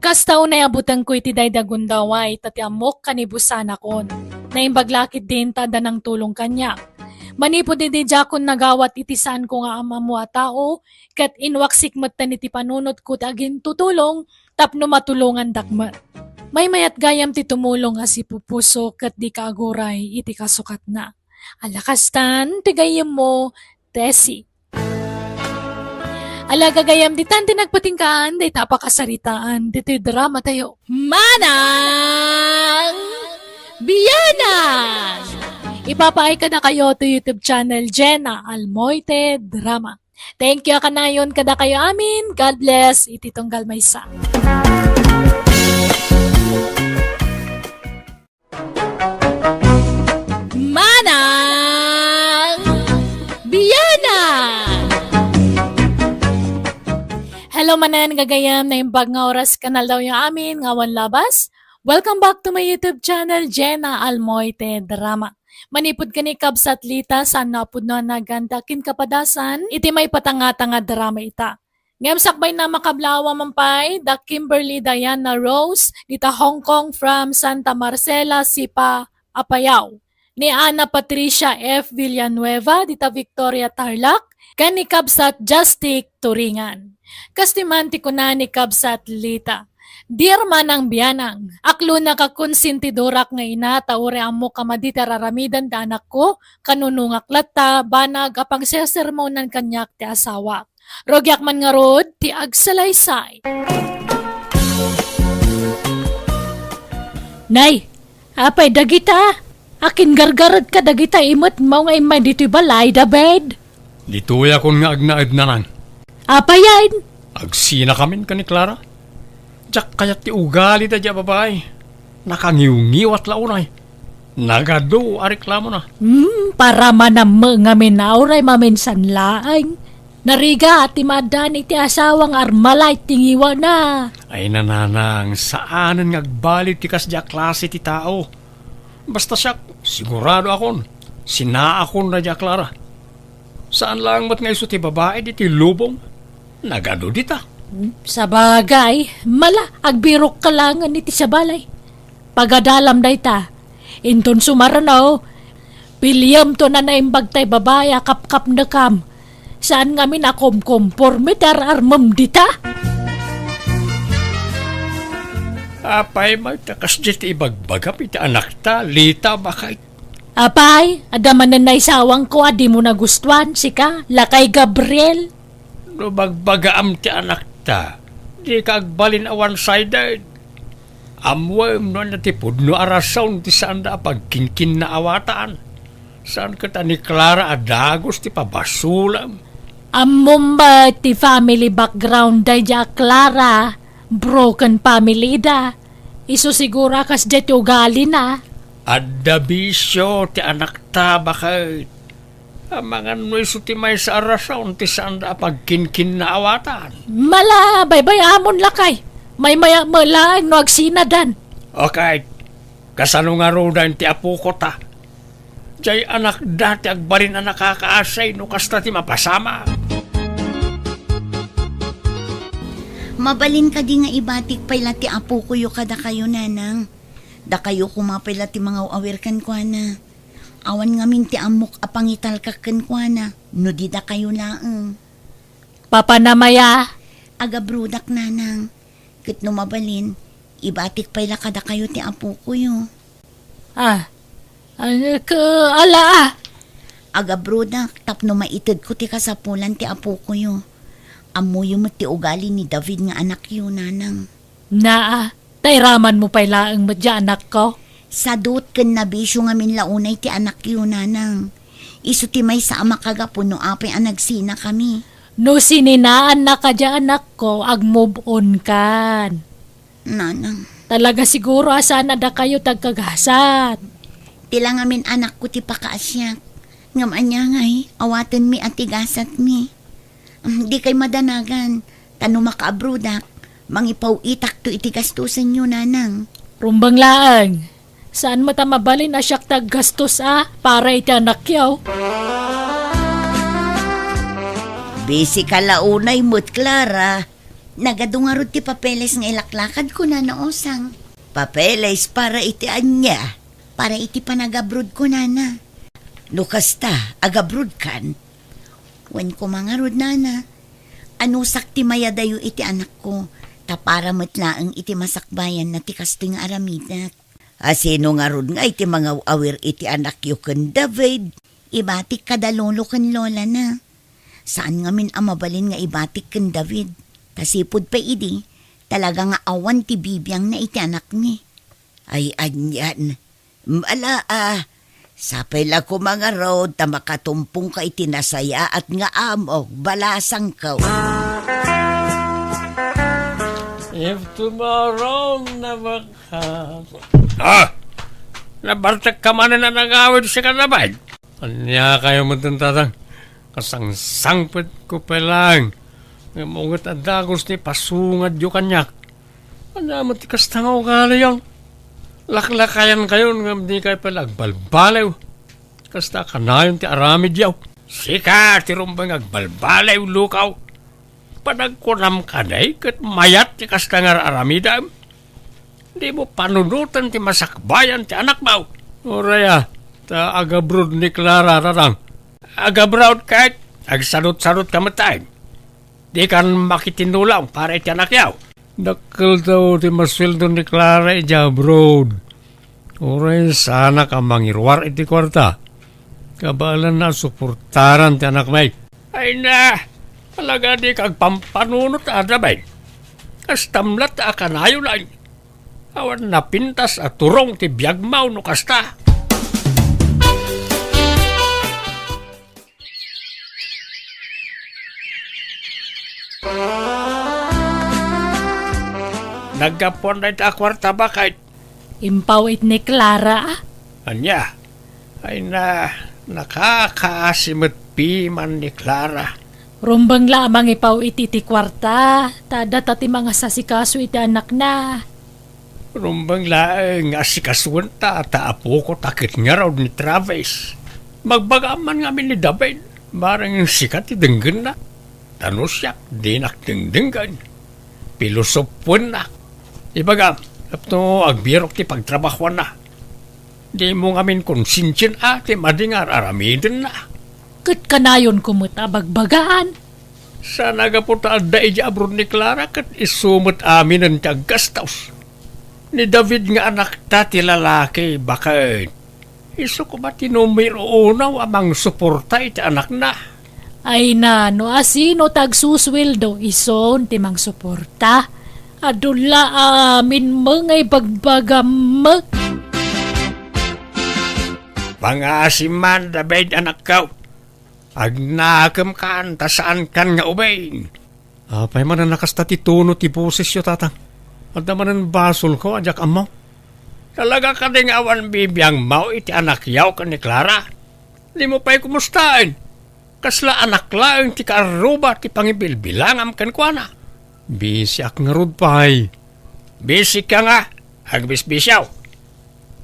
Kasta unay a butengko iti daydi a gundaway, ta ti ammok kanibusanakon. Naimbag la ketdin ta adda nangtulong kaniak. Manipud idi diakon nagawat iti saanko nga am-ammo a tao, ket inwaksik metten iti panunotko ti agintutulong tapno matulongandak met. Maymayat gayam ti tumulong a sipupuso ket dika aguray iti kasukatna. Ala kastan ti gayyemmo, Tessie. Ala gagayam, ditan ti nagpatinggaan dayta a pakasaritaan ditoy drama tayo. Manang Biyanan! Ipapaay kadakayo to YouTube channel Jenna Almoite Drama. Thank you a kanayon kadakayo amin. God bless. Iti tunggal maysa. Manang Biyanan! Hello manen, gagayam, naimbag nga oras ken aldawyo amin nga awan labas. Welcome back to my YouTube channel, Jenna Almoite Drama. Manipud ken ni Kabsat Lita, saan a pudno a nagan ti akin kapadasan iti maipatangatanga drama ita. Ngem sakbayna, makablawa man pay da Kimberly Diana Rose dita Hong Kong from Santa Marcela, Sipa, Apayao, ni Ana Patricia F. Villanueva dita Victoria, Tarlac, ken ni Kabsat Justic Turingan. Kastoy man ti kuna ni Kabsat Lita, Dear Manang Bianang, aklona ka konsentidorak nga ina ta uray ammok a madi ti ar-aramiden ti anakko, kanunongak latta banag a pagsersermonan kaniak ti asawak. Rugiak man ngarud ti agsalaysay. Nay, apay dagita? Akin gargaredka dagita imet maw nga immay ditoy balay, David? Ditoyakon nga agnaed, Nanang. Apayen? Agsinakamin ken ni Clara. Diak kayat ti ugalida diay a babai. Nakangiwngiwat la unay. Nagadu a reklamona. Hmm, para manammo ngamin a uray maminsan laeng. Narigat ti maaddaan iti asawa nga armalay ti ngiwana. Ay, Nanang, saanen nga agbalin ti kasdiay a klase ti tao. Basta siak, siguradoakon, sinaakon daydiay a Clara. Saan laeng met nga isu ti babai ditoy lubong. Nagadu dita. Sabagay, mala, agbirokka laengen iti sabali. Pagadalam dayta. Inton sumareno, piliyemto a naimbag tay babai a kapkapnekam. Saan ngamin a komkomporme ti ar-armem dita? Apay met ta kasdiay ti ibagbagam iti anakta, Lita, baket? Apay, adda manen naisawangko a dimo nagustuan, sika, lakay Gabriel? No bagbagaam ti anakta, dika agbalin a one-sided. Ammoem no ania ti pudno a rason ti saanda a pagkinkinnaawatan. Saan ket a ni Clara a dagus ti pabasolem. Ammom met ti family background daydiay a Clara. Broken family da. Isu siguro a kasdiay ti ugalina. Adda bisio ti anakta, baket. Amangan no isu ti maysa a rason ti saanda a pagkinkinnaawatan. Mala, baybay-amon lakay. Maymayak met laeng no agsinadan. Okay. Kasano ngaruden ti apoko ta? Diay anakda ti agbalin a nakakaasi no kasta ti mapasamak. Mabalin kadi nga ibatik pay la ti apokoyo kadakayo, Nanang? Dakayo koma pay la ti mangaw-awir kenkuana. Awan ngamin ti ammok a pangitalkak kenkuana, no di dakayo laeng. Papanam aya? Agabrodak, Nanang. Ket no mabalin, ibatik pay la kadakayo ti apokoyo. Ah, ah, ke-, ala, ah. Agabrodak tapno maitedko ti kasapulan ti apokoyo. Ammoyo met ti ugali ni David nga anakyo, Nanang. Naa, ta iramanmo pay laeng met diay anakko. Sadut ken nabisio ngamin la unay ti anakyo, Nanang. Isu ti maysa a makagapu no apay a nagsinakami. No sininaannaka diay anakko, agmove on kan. Nanang. Talaga siguro a saan a dakayo ti agkagasat. Ti la ngamin anakko ti pakaasiak. Ngem ania ngay, awatenmi a ti gasatmi. Mm, dikay madanagan, ta no makaabrodak, mangipaw-itakto iti gastosenyo, Nanang. Rumbeng laeng. Saan met a mabalin a siak ti aggastos a para iti anakyo? Busy ka la unay met, Clara. Nagadu ngarud ti papeles nga ilaklakadko, Nana Osang. Papeles para iti ania? Para iti panagabrodko, Nana. No kasta, agabrodkan? Wen koma ngarud, Nana. Anusak ti mayadayo iti anakko, ta para met laeng iti masakbayanna ti kastoy nga aramidek. A sino ngarud ngay ti mangaw-awir iti anakyo ken David? Ibatik kada lolo ken lolana. Saan ngamin a mabalin nga ibatik ken David. Ta sipud pay idi, talaga nga awan ti bibiangna iti anakmi. Ay, anian. Ala, a. Sapay la koma ngarud ta makatumpongka iti nasayaat nga amok, balasangko. If tomorrow never comes. Ah! Nabartekka manen a nagawid, sika, David? Ania kayo met, Tatang? Kasangsangpetko pay laeng. Ngem unget a dagus ti pasungadyo kaniak. Ania met ti kasta nga ugaliyo? Laklakayankayon ngem dikay pay la agbalbaliw. Kasta kanayon ti aramidyo. Sika ti rumbeng nga agbalbaliw, lukaw. Panagkunam kadi ket mayat ti kasta nga ar-aramidem? Dimo panunoten ti masakbayan ti anakmo. Uray a, ta agabroad ni Clara, Tatang. Agabroad ket agsadutsadutka met, Tay. Dikan makitinulong para iti anakyo. Dakkelto ti masueldo ni Clara idiay abroad. Uray saanak a mangiruar iti kuarta. Kabaelanna a suportaran ti anakmi. Ay na, talaga dika agpampanunot a, David. Kastam latta a kanayon. Awan napintas a turong ti biagmo no kasta. Naggapuan dayta a kuarta, baket. Impaw-it ni Clara, a? Ania? Ay na, nakakaasi met piman ni Clara. Rumbeng la a mangipaw-it iti kuarta, ta adda ta ti mangasasikaso iti anakna. Rumbeng laeng nga asikasoenta ta apoko ta ket ngarud ni Travis. Magbagaam man ngamin ni David, bareng sika ti denggenna. Ta no siak, dinak dengdenggen. Pilosopoennak. Ibagam, tapno agbirok ti pagtrabahoanna. Dimo ngamin konsensian a ti madi nga ar-aramidenna. Ket kanayonko met a bagbagaan. Saan a gapu ta adda idiay abroad ni Clara ket isu met aminen ti aggastos. Ni David nga anakta ti lalaki, baket. Isu koma ti numero uno a mangsuporta iti anakna. Ay na, no asino ti agsusueldo, isun ti mangsuporta. Adu la amin met nga ibagbagam met. Pangaasim man, David, anakko. Agnakemkan ta saankan nga ubing. Apay manen a kasta ti tono ti bosesyo, Tatang? Adda manen basolko a diak ammo? Talaga kadi nga awan bibiangmo iti anakyo ken ni Clara? Dimo pay kumustaen? Kasla anak laeng ti kaarruba ti pangibilbilangam kenkuana. Bisiak ngarud pay. Bisika nga, agbisbisiaw.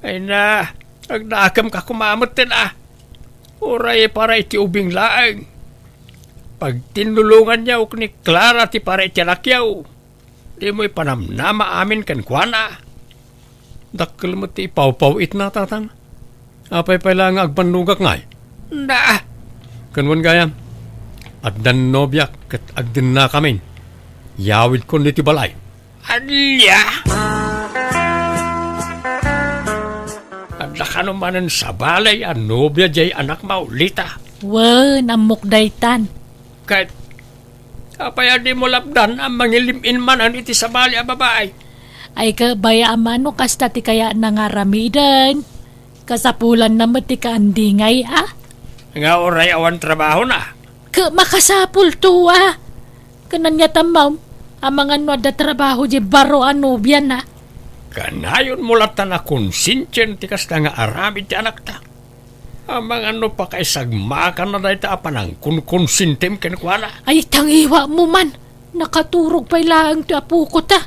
Ay na, agnakemka koma metten a. Uray para iti ubing laeng. Pagtinnulonganyo ken ni Clara ti para iti anakyo. Dimo ipanamnama amin kenkuana. Dakkel met ti ipawpaw-itna, Tatang. Apay pay la nga agbannogak ngay? Na! Ken wen gayam, addan nobiak ket agdennakamin. Yawidkon iti balay. Ania? Adda kano manen sabali a nobia diay anakmo, Lita? Wen, ammok daytan. Ket apay a dimo lapdan a mangilim-in manen iti sabali a babai? Ay, kabay a mano kasta ti kayatna nga aramiden. Kasapulanna met ti kaandingay a. Nga uray awan trabahona? Ket makasapulto a. Ken ania ti ammom, amangan no adda trabaho diay baro a nobiana? Kanayonmo latta a konsensian ti kasta nga aramid ti anakta. Amangan no pakaisagmakanna dayta a panangkonkonsentim kenkuana. Ay, tangiwamo man! Nakaturog pay laeng ti apoko ta.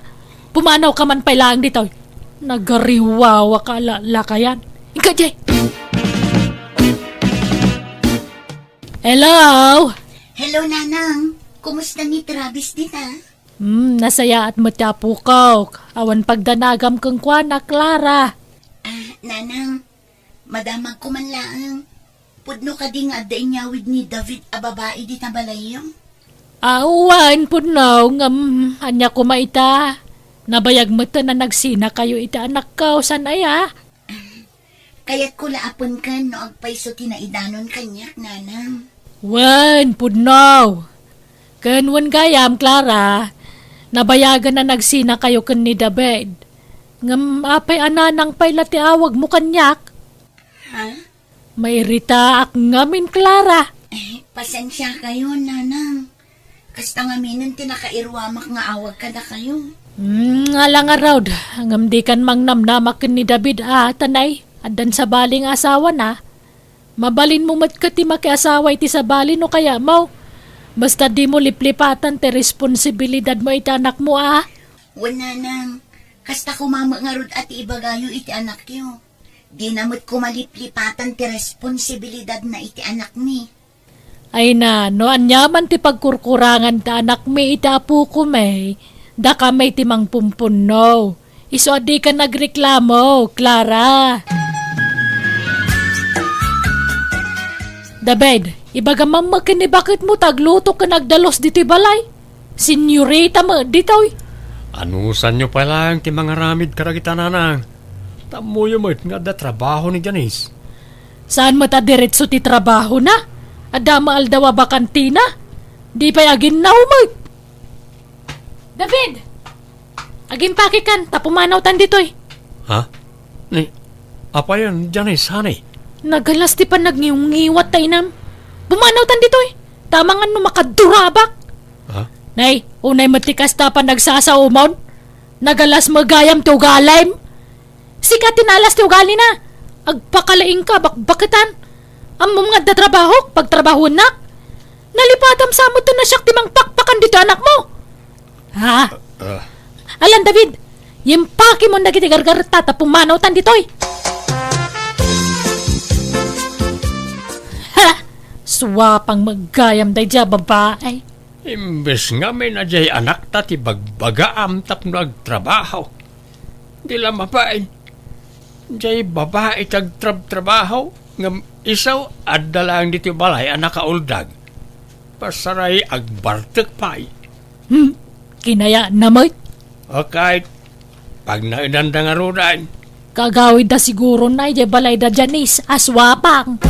Pumanawka man pay laeng ditoy. Nagariwawaka a lakayan. Inka diay! Hello? Hello, Nanang. Kumusta ni Travis dita? Hmm, nasayaat met ti apokok. Awan pagdanagam kenkuana, Clara. Ah, Nanang, madamagko man laeng. Pudno kadi nga adda inyawid ni David a babai dita balayyo? Awan, pudno, ngem ania koma ita? Nabayag metten a nagsinakayo iti anakko, saan aya? Kayatko la a penken no agpayso ti naidanon kaniak, Nanang. Wen, pudno. Ken wen gayam, Clara, nabayagen a nagsinakayo ken ni David. Ngem apay a Nanang pay la ti awagmo kaniak? Ha? Mairitaak ngamin, Clara. Eh, pasensiakayo, Nanang. Kasta ngaminen ti nakairuamak nga awag kadakayo. Hmm, ala ngarud, ngem dikan mangnamnama ken ni David a, tanay, addan sabali nga asawana. Mabalinmo met ket ti makiasawa iti sabali no kayatmo. Basta dimo liplipatan ti responsibilidadmo iti anakmo a. Wen, Nanang, kasta koma met ngarud a ti ibagayo iti anakyo. Dina met koma liplipatan ti responsibilidadna iti anakmi. Ay na, no aniaman ti pagkurkurangan ti anakmi iti apokami, dakami ti mangpumpunno. Isu a dika nagreklamo, Clara. David, ibagam man met ken ni baketmo ta agluto ken agdalus ditoy balay. Senyorita met ditoy. Anusanyo pay laeng ti mangaramid kadagita, nanang. Tammoyo met nga adda trabaho ni Janice. Saan met a diretso ti trabahona? Adda maaldaw a bakantina? Di pay aginnaw met. David! Agimpakekan, ta pumanawtan ditoy. Ha? Ni, apayon, Janice, honey? Nagalas ti panagngiwngiwat ta inam. Pumanawtan ditoy. Ta amangan no makadurabak. Ha? Nay, unay met ti kasta panagsasao, Mon. Nagalas met gayam ti ugalim. Sika ti naalas ti ugalina. Agpakalaingka, bakbaketan. Ammom nga adda trabahok, pagtrabahuennak. Nalipatam sa met no siak ti mangpakpakan ditoy anakmo. Ha? Ah. Alan, David, impakemon dagiti gargaretta ta pumanawtan ditoy. Ha! Suapang met gayam daydiay a babai. Imbes ngamin a diay anakta ti bagbagaam tapno agtrabaho. Di la mabain. Diay babai ti agtrabtrabaho, ngem isu adda laeng ditoy balay a nakauldag. Pasaray agbartek pay. Hmm, kinayatna met. Okay, pagnaedanda ngaruden. Kagawidda siguro na idiay balayda Janice a suapang.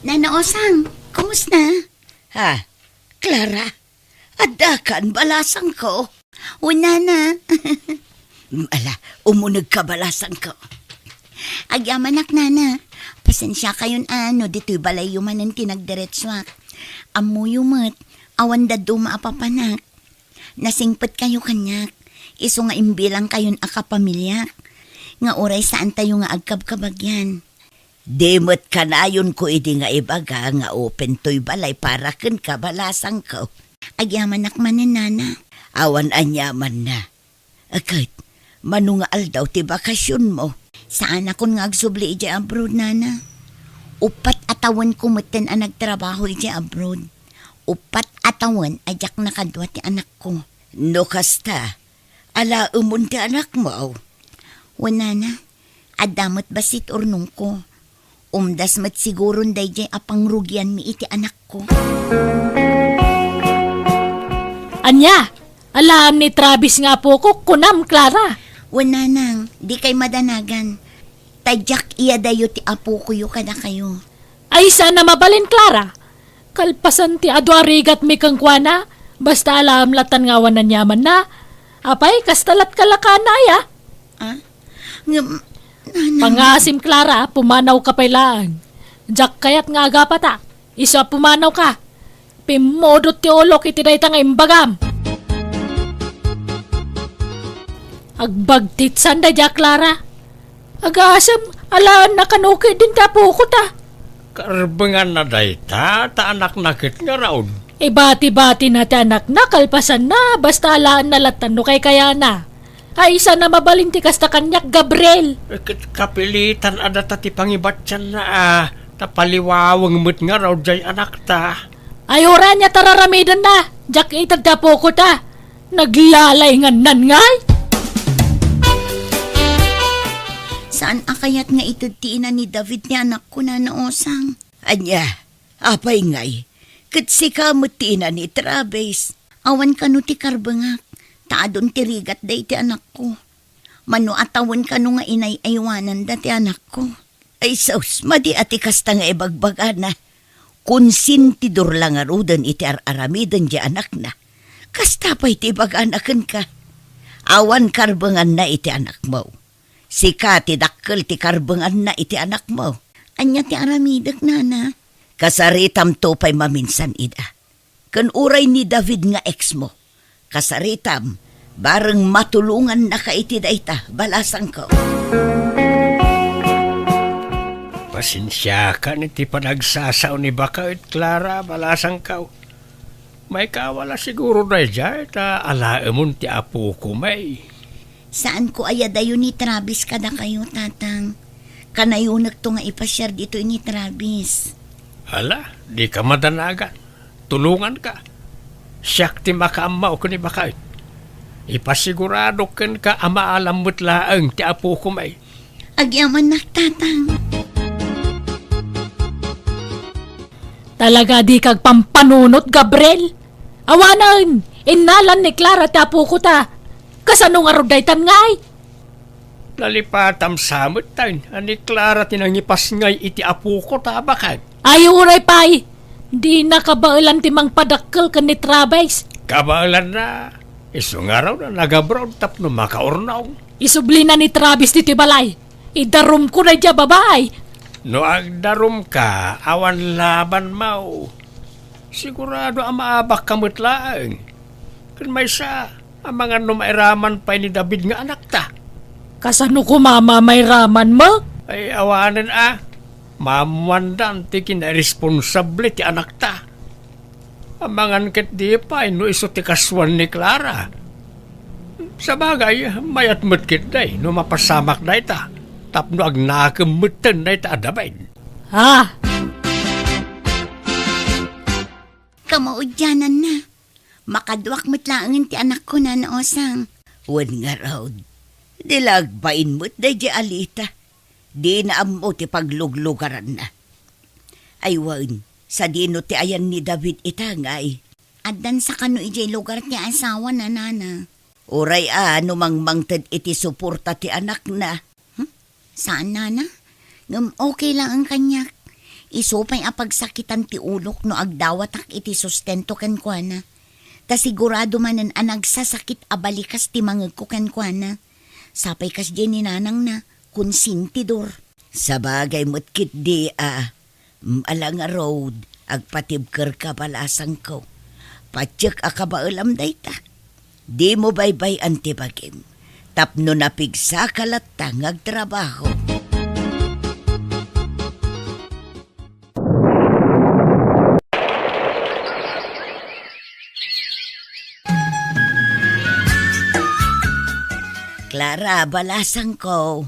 Nana Osang, kumusta? Ha, Clara, addakan balasangko? O, Nana. Ala, umunegka balasangko. Agyamanak, Nana. Pasensiakayon a no ditoy balayyo manen ti nagdiretsuak. Ammoyo met, awan dadduma a papanak. Nasingpetkayo kaniak, isu nga imbilangkayon a kapamiliak, nga uray saantayo nga agkabkabagian. Di met kanayonko idi nga ibaga nga open toy balay para kenka, balasangko. Agyamanak manen, Nana. Awan aniamanna. Ket, mano nga aldaw ti bakasionmo? Saanakon nga agsubli idiay abroad, Nana. Uppat a tawenko metten a nagtrabaho idiay abroad. Uppat a tawen a diak nakadua ti anakko. No kasta, alaemon ti anakmo? Wen, Nana, adda met bassit urnongko. Umdas met siguron daydiay a pangrugianmi iti anakko. Ania? Alaem ni Travis nga apok, kunam, Clara? Wen, Nanang, dikay madanagan. Ta diak iyadayo ti apokoyo kadakayo. Ay, saan a mabalin, Clara. Kalpasan ti adu a rigatmi kenkuana, basta alaem lattan nga awan aniamanna. Apay, kasta latka la kana, aya? Ah? Ngem, Nanang. Pangaasim, Clara, pumanawka pay laeng. Diak kayat nga agapatak. Isu a pumanawka. Pimmudot ti ulok iti dayta nga imbagam. Agbagtitsan daydiay a Clara. Agasem, alaenna kano ketdin ti apokota. Karbenganna dayta, ta anakna ket ngarud. Ibati-batina ti anakna, kalpasanna, basta alaenna lattan no kaykayana. Ay, saan a mabalin ti kasta kaniak, Gabriel. Ket kapilitan a data ti pangibatianna, a, ta paliwaweng met ngarud diay anakta. Ay, uray ania ta raramidenna, diak ited ti apokota. Naglalaingannan ngay? Saan a kayat nga ited ti ina ni David ti anakko, Nana Osang? Ania, apay ngay? Ket sika met ti ina ni Travis. Awan kano ti karbengak, ta adun ti rigat dayta anakko. Mano a tawen kano nga inay-aywananda ti anakko. Ay sus, madi a ti kasta nga ibagbagana. Konsentidor la ngaruden iti ar-aramiden diay anakna. Kasta pay ti ibagana kenka. Awan karbenganna iti anakmo. Sika ti dakkel ti karbenganna iti anakmo. Ania ti aramidek, Nana? Kasaritamto pay maminsan ida. Ken uray ni David nga exmo, kasaritam, bareng matulongannaka iti dayta, balasangko. Pasensiakan iti panagsasao ni baket, Clara, balasangko. Maikawala siguro daydiay ta alaemon ti apoko, may. Saanko a iyadayo ni Travis kadakayo, Tatang. Kanayonekto nga ipasiar ditoy ni Travis. Ala, dika madanagan. Tulonganka. Siak ti makaammo ken ni baket. Ipasiguradok kenka a maalam met laeng ti apoko, may. Agyamannak, Tatang. Talaga dika agpampanunot, Gabriel. Awanen, innalan ni Clara ti apoko ta. Kasano ngarud daytan ngay? Nalipatam sa met, tay, a ni Clara ti nangipasngay iti apoko ta a baket. Ay, uray pay. Dina kabaelan ti mangpadakkel ken ni Travis. Kabaelanna. Isu ngarud a nag-abroad tapno makaurnong. Isublina ni Travis ditoy balay. Idarumko daydiay a babai. No agdarumka, awan labanmo. Sigurado a maabakka met laeng. Ken maysa, amangan no mairaman pay ni David nga anakta. Kasano koma a mairamanmo? Ay, awanen a. Maammoandan ti kinaresponsable ti anakta. Amangan ketdi pay no isu ti kasuan ni Clara. Sabagay, mayat met ketdi no mapasamak dayta, tapno agnakem metten dayta a David. Ha? Kamaudiananna. Makaduak met laengen ti anakko, Nana Osang. Wen ngarud, di la agbain met daydiay a Lita. Dina ammo ti pagluglugaranna. Ay wen, sadino ti ayan ni David ita ngay? Addan sa kano idiay lugar ti asawana, Nana. Uray a no mangmangted iti suporta ti anakna. Hmm? Saan, Nana? Ngem okay laeng kaniak. Isu pay a pagsakitan ti ulok no agdawatak iti sustento kenkuana. Ta sigurado manen a nagsasakit a balikas ti mangegko kenkuana. Sapay kasdiay ni nanangna, konsentidor. Sabagay met ketdi a, mm, ala ngarud, agpatibkerka balasangko. Patiek a kabaelam dayta. Dimo baybay-an ti bagim, tapno napigsaka latta nga agtrabaho. Clara, balasangko,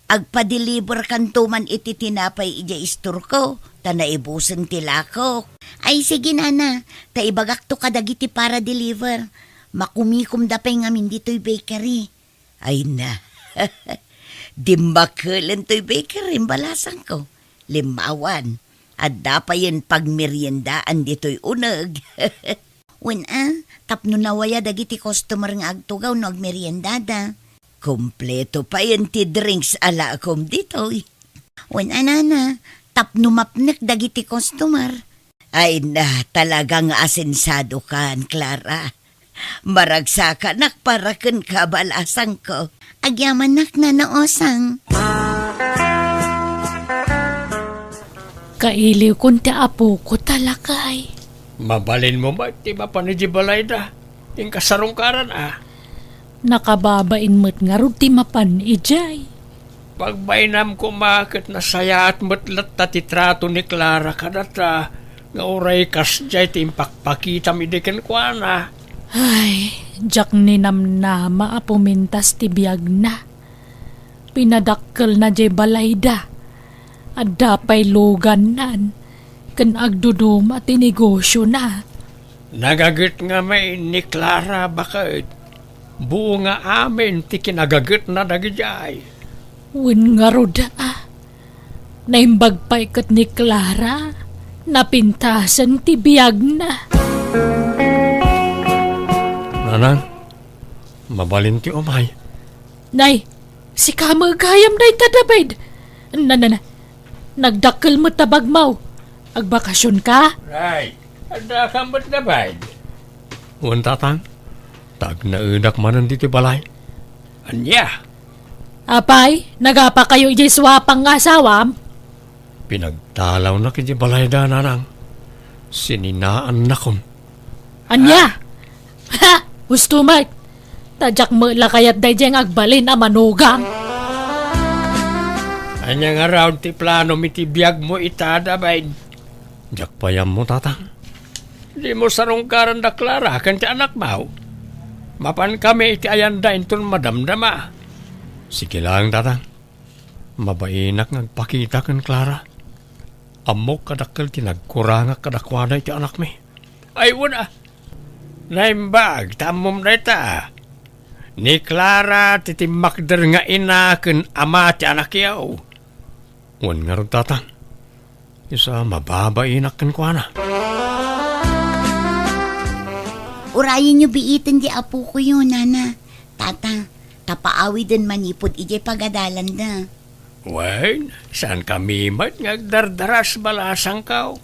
agpadeliverkanto man iti tinapay idiay istorko, ta naibusen ti lakok. Ay, sige, Nana, ta ibagakto kadagiti para-deliver. Makumikomda pay ngamin ditoy bakery. Ay na, dimmakelen toy bakery, balasangko. Limmawan, adda payen pagmeriendaan ditoy uneg. Wen a, tapno nawaya dagiti customer nga agtugaw no agmeriendada. Kompleto payen ti drinks a lakom ditoy. Wen a, Nana, tapno mapnek dagiti customer. Ay na, talaga nga asensadokan, Clara. Maragsakanak para kenka, balasangko. Agyamannak, Nana Osang. Kailiwkon ti apoko ta, lakay. Mabalinmo met ti mapan idiay balayda. Inka sarungkaran a. Nakababain met ngarud ti mapan idiay. Pagbainam koma ket nasayaat met latta ti trato ni Clara kadata nga uray kasdiay ti impakpakitam idi kenkuana. Ay, diak ninamnama a pumintas ti biagna. Pinadakkelna diay balayda. Adda pay lugannan ken agduduma ti negosiona. Nagaget ngamin ni Clara baket. Buo nga amin ti kinagagetna dagidiay. Wen ngarud a, naimbag pay ket ni Clara, napintasen ti biagna. Nanang, mabalin ti umay. Nay, sika met gayam dayta, David. Na, na, na. Nagdakkel met ta bagmo. Agbakasionka? Nay, adda ka met, David? Wen, Tatang. Ta agnaedak manen ditoy balay. Ania? Apay, nagapakayo idiay suapang nga asawam? Pinagtalawnak idiay balayda, Nanang. Sininaannakon. Ania? Ah. Ha! Husto met! Ta diak met la kayat daydiay nga agbalin a manugang. Ania ngarud ti planom iti biagmo ita, David? Diak pay ammo, Tatang. Dimo sarungkaran da Clara ken ti anakmo. Mapankami iti ayanda inton madamdama. Sige laeng, Tatang. Mabainak nga agpakita ken Clara. Ammok a dakkel ti nagkurangak kadakuada iti anakmi. Ay, wen a. Naimbag, ta ammom dayta. Ni Clara ti timmakder nga ina ken ama ti anakyo. Wen ngarud, Tatang, isu a mababainak kenkuana. Urayenyo biiten ti apokoyo, Nana, Tata, ta paawiden manipud idiay pagadalanda. Wen, saankami met nga agdardaras, balasangko.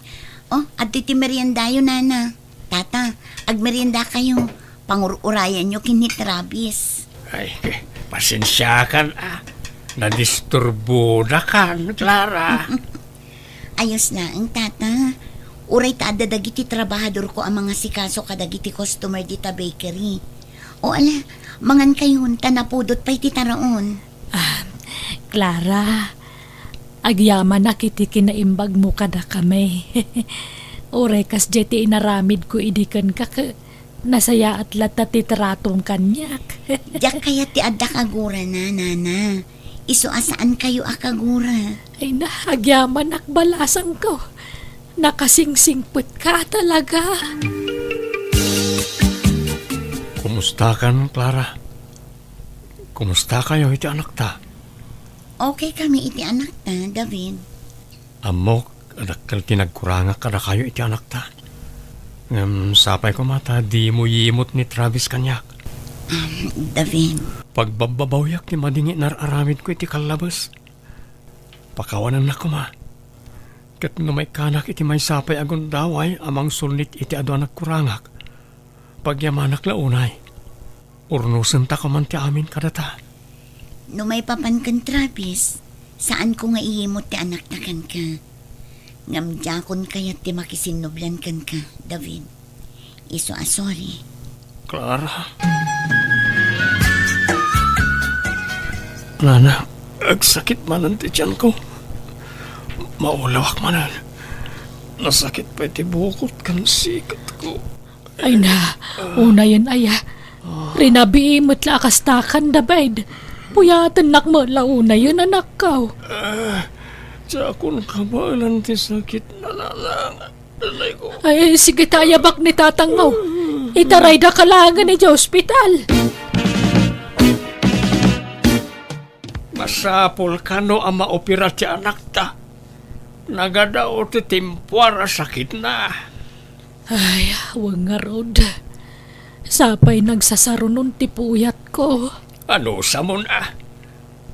Oh, adtoy ti meriendayo, Nana. Tata, agmeriendakayo. Pangur-urayanyo ken ni Travis. Ay, pasensiakan a. Nadisturbodakan, Clara. Ayos laeng, Tata. Uray ta adda dagiti trabahadorko a mangasikaso kadagiti customer dita bakery. O ala, mangankayon, ta napudot pay ti taraon. Ah, Clara, agyamanak iti kinaimbagmo kadakami. Uray kasdiay ti inaramidko idi kenka, ket nasayaat latta ti tratom kaniak. Diak kayat ti adda kagurana, Nana. Isu a saankayo a kagura. Ay na, agyamanak, balasangko. Nakasingsingpetka talaga. Kumustakan, Clara? Kumustakayo iti anakta? Okay kami iti anakta, David. Ammok a dakkel ti nagkurangak kadakayo iti anakta. Ngem sapay koma ta dimo yimut ni Travis kaniak. Um, David. Pagbabbabawiak ti madi nga inar-aramidko iti kallabes. Pakawanennak koma. Ket no maikkanak iti maysa pay a gundaway a mangsulnit iti adu a nagkurangak, pagyamanak la unay. Urnosenta koman ti amin kadata. No maipapan ken Travis, saanko nga iyimut ti anakta kenka. Ngem diakon kayat ti makisinnublan kenka, David. Isu a sorry. Clara. Nana, agsakit manen ti tianko. Maulawak manen. Nasakit pay ti bukot ken siketko. Ay na, unayen aya. Rinabii met la a kastakan, David. Puyatennak met la unayen, anakko. Ah, diakon kabaelan ti sakit, Nana. Ay, sige, ta ayabak ni tatangmo. Itaraydaka laengen idiay ospital. Masapul kano a maopera ti anakta. Nagadaw ti timpuar a sakitna. Ay, wen ngarud. Sapay nagsasarunon ti puyatko. Anusamon a?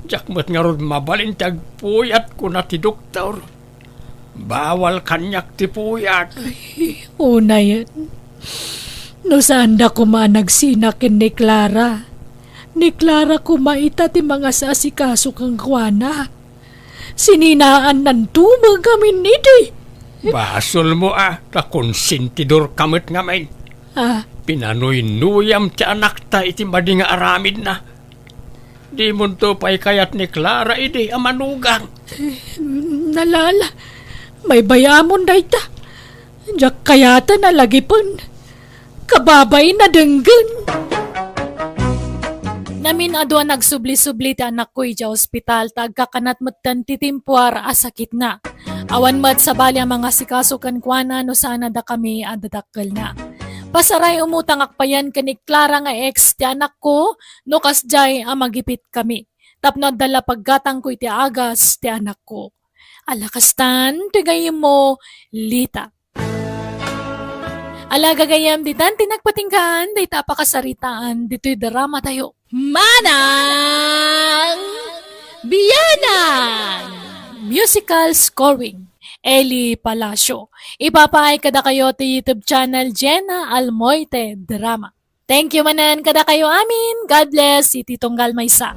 Diak met ngarud mabalin ti agpuyat, kuna ti doktor. Bawal kaniak ti puyat. Ay, unayen. No saanda koma a nagsina ken ni Clara, ni Clara koma ita ti mangasasikaso kenkuana. Sininaannanto met ngamin idi. Basolmo a, ta konsentidorka met ngamin. Ah. Pinanuynuyam ti anakta iti madi nga aramidna. Dimonto pay kayat ni Clara idi a manugang. Eh, nalala, maybayamon dayta. Diak kayaten a lagipen. Kababain a denggen. Ngamin adu a nagsubli-subli ti anakko idiay ospital ta agkakanat metten ti timpuar a sakitna. Awan met sabali a mangasikaso kenkuana no saan a dakami a dadakkelna. Pasaray, umutangak payen ken ni Clara nga ex ti anakko no kasdiay a magipitkami tapno adda la paggatangko iti agas ti anakko. Ala kastan, ti gayyemmo, Lita. Ala gagayyem, ditan ti nagpatinggaan dayta a pakasaritaan ditoy dramatayo. Manang Bianang! Musical scoring, Eli Palacio. Ipapaay kadakayo ti YouTube channel Jenna Almoite Drama. Thank you manen kadakayo amin. God bless, iti tunggal maysa.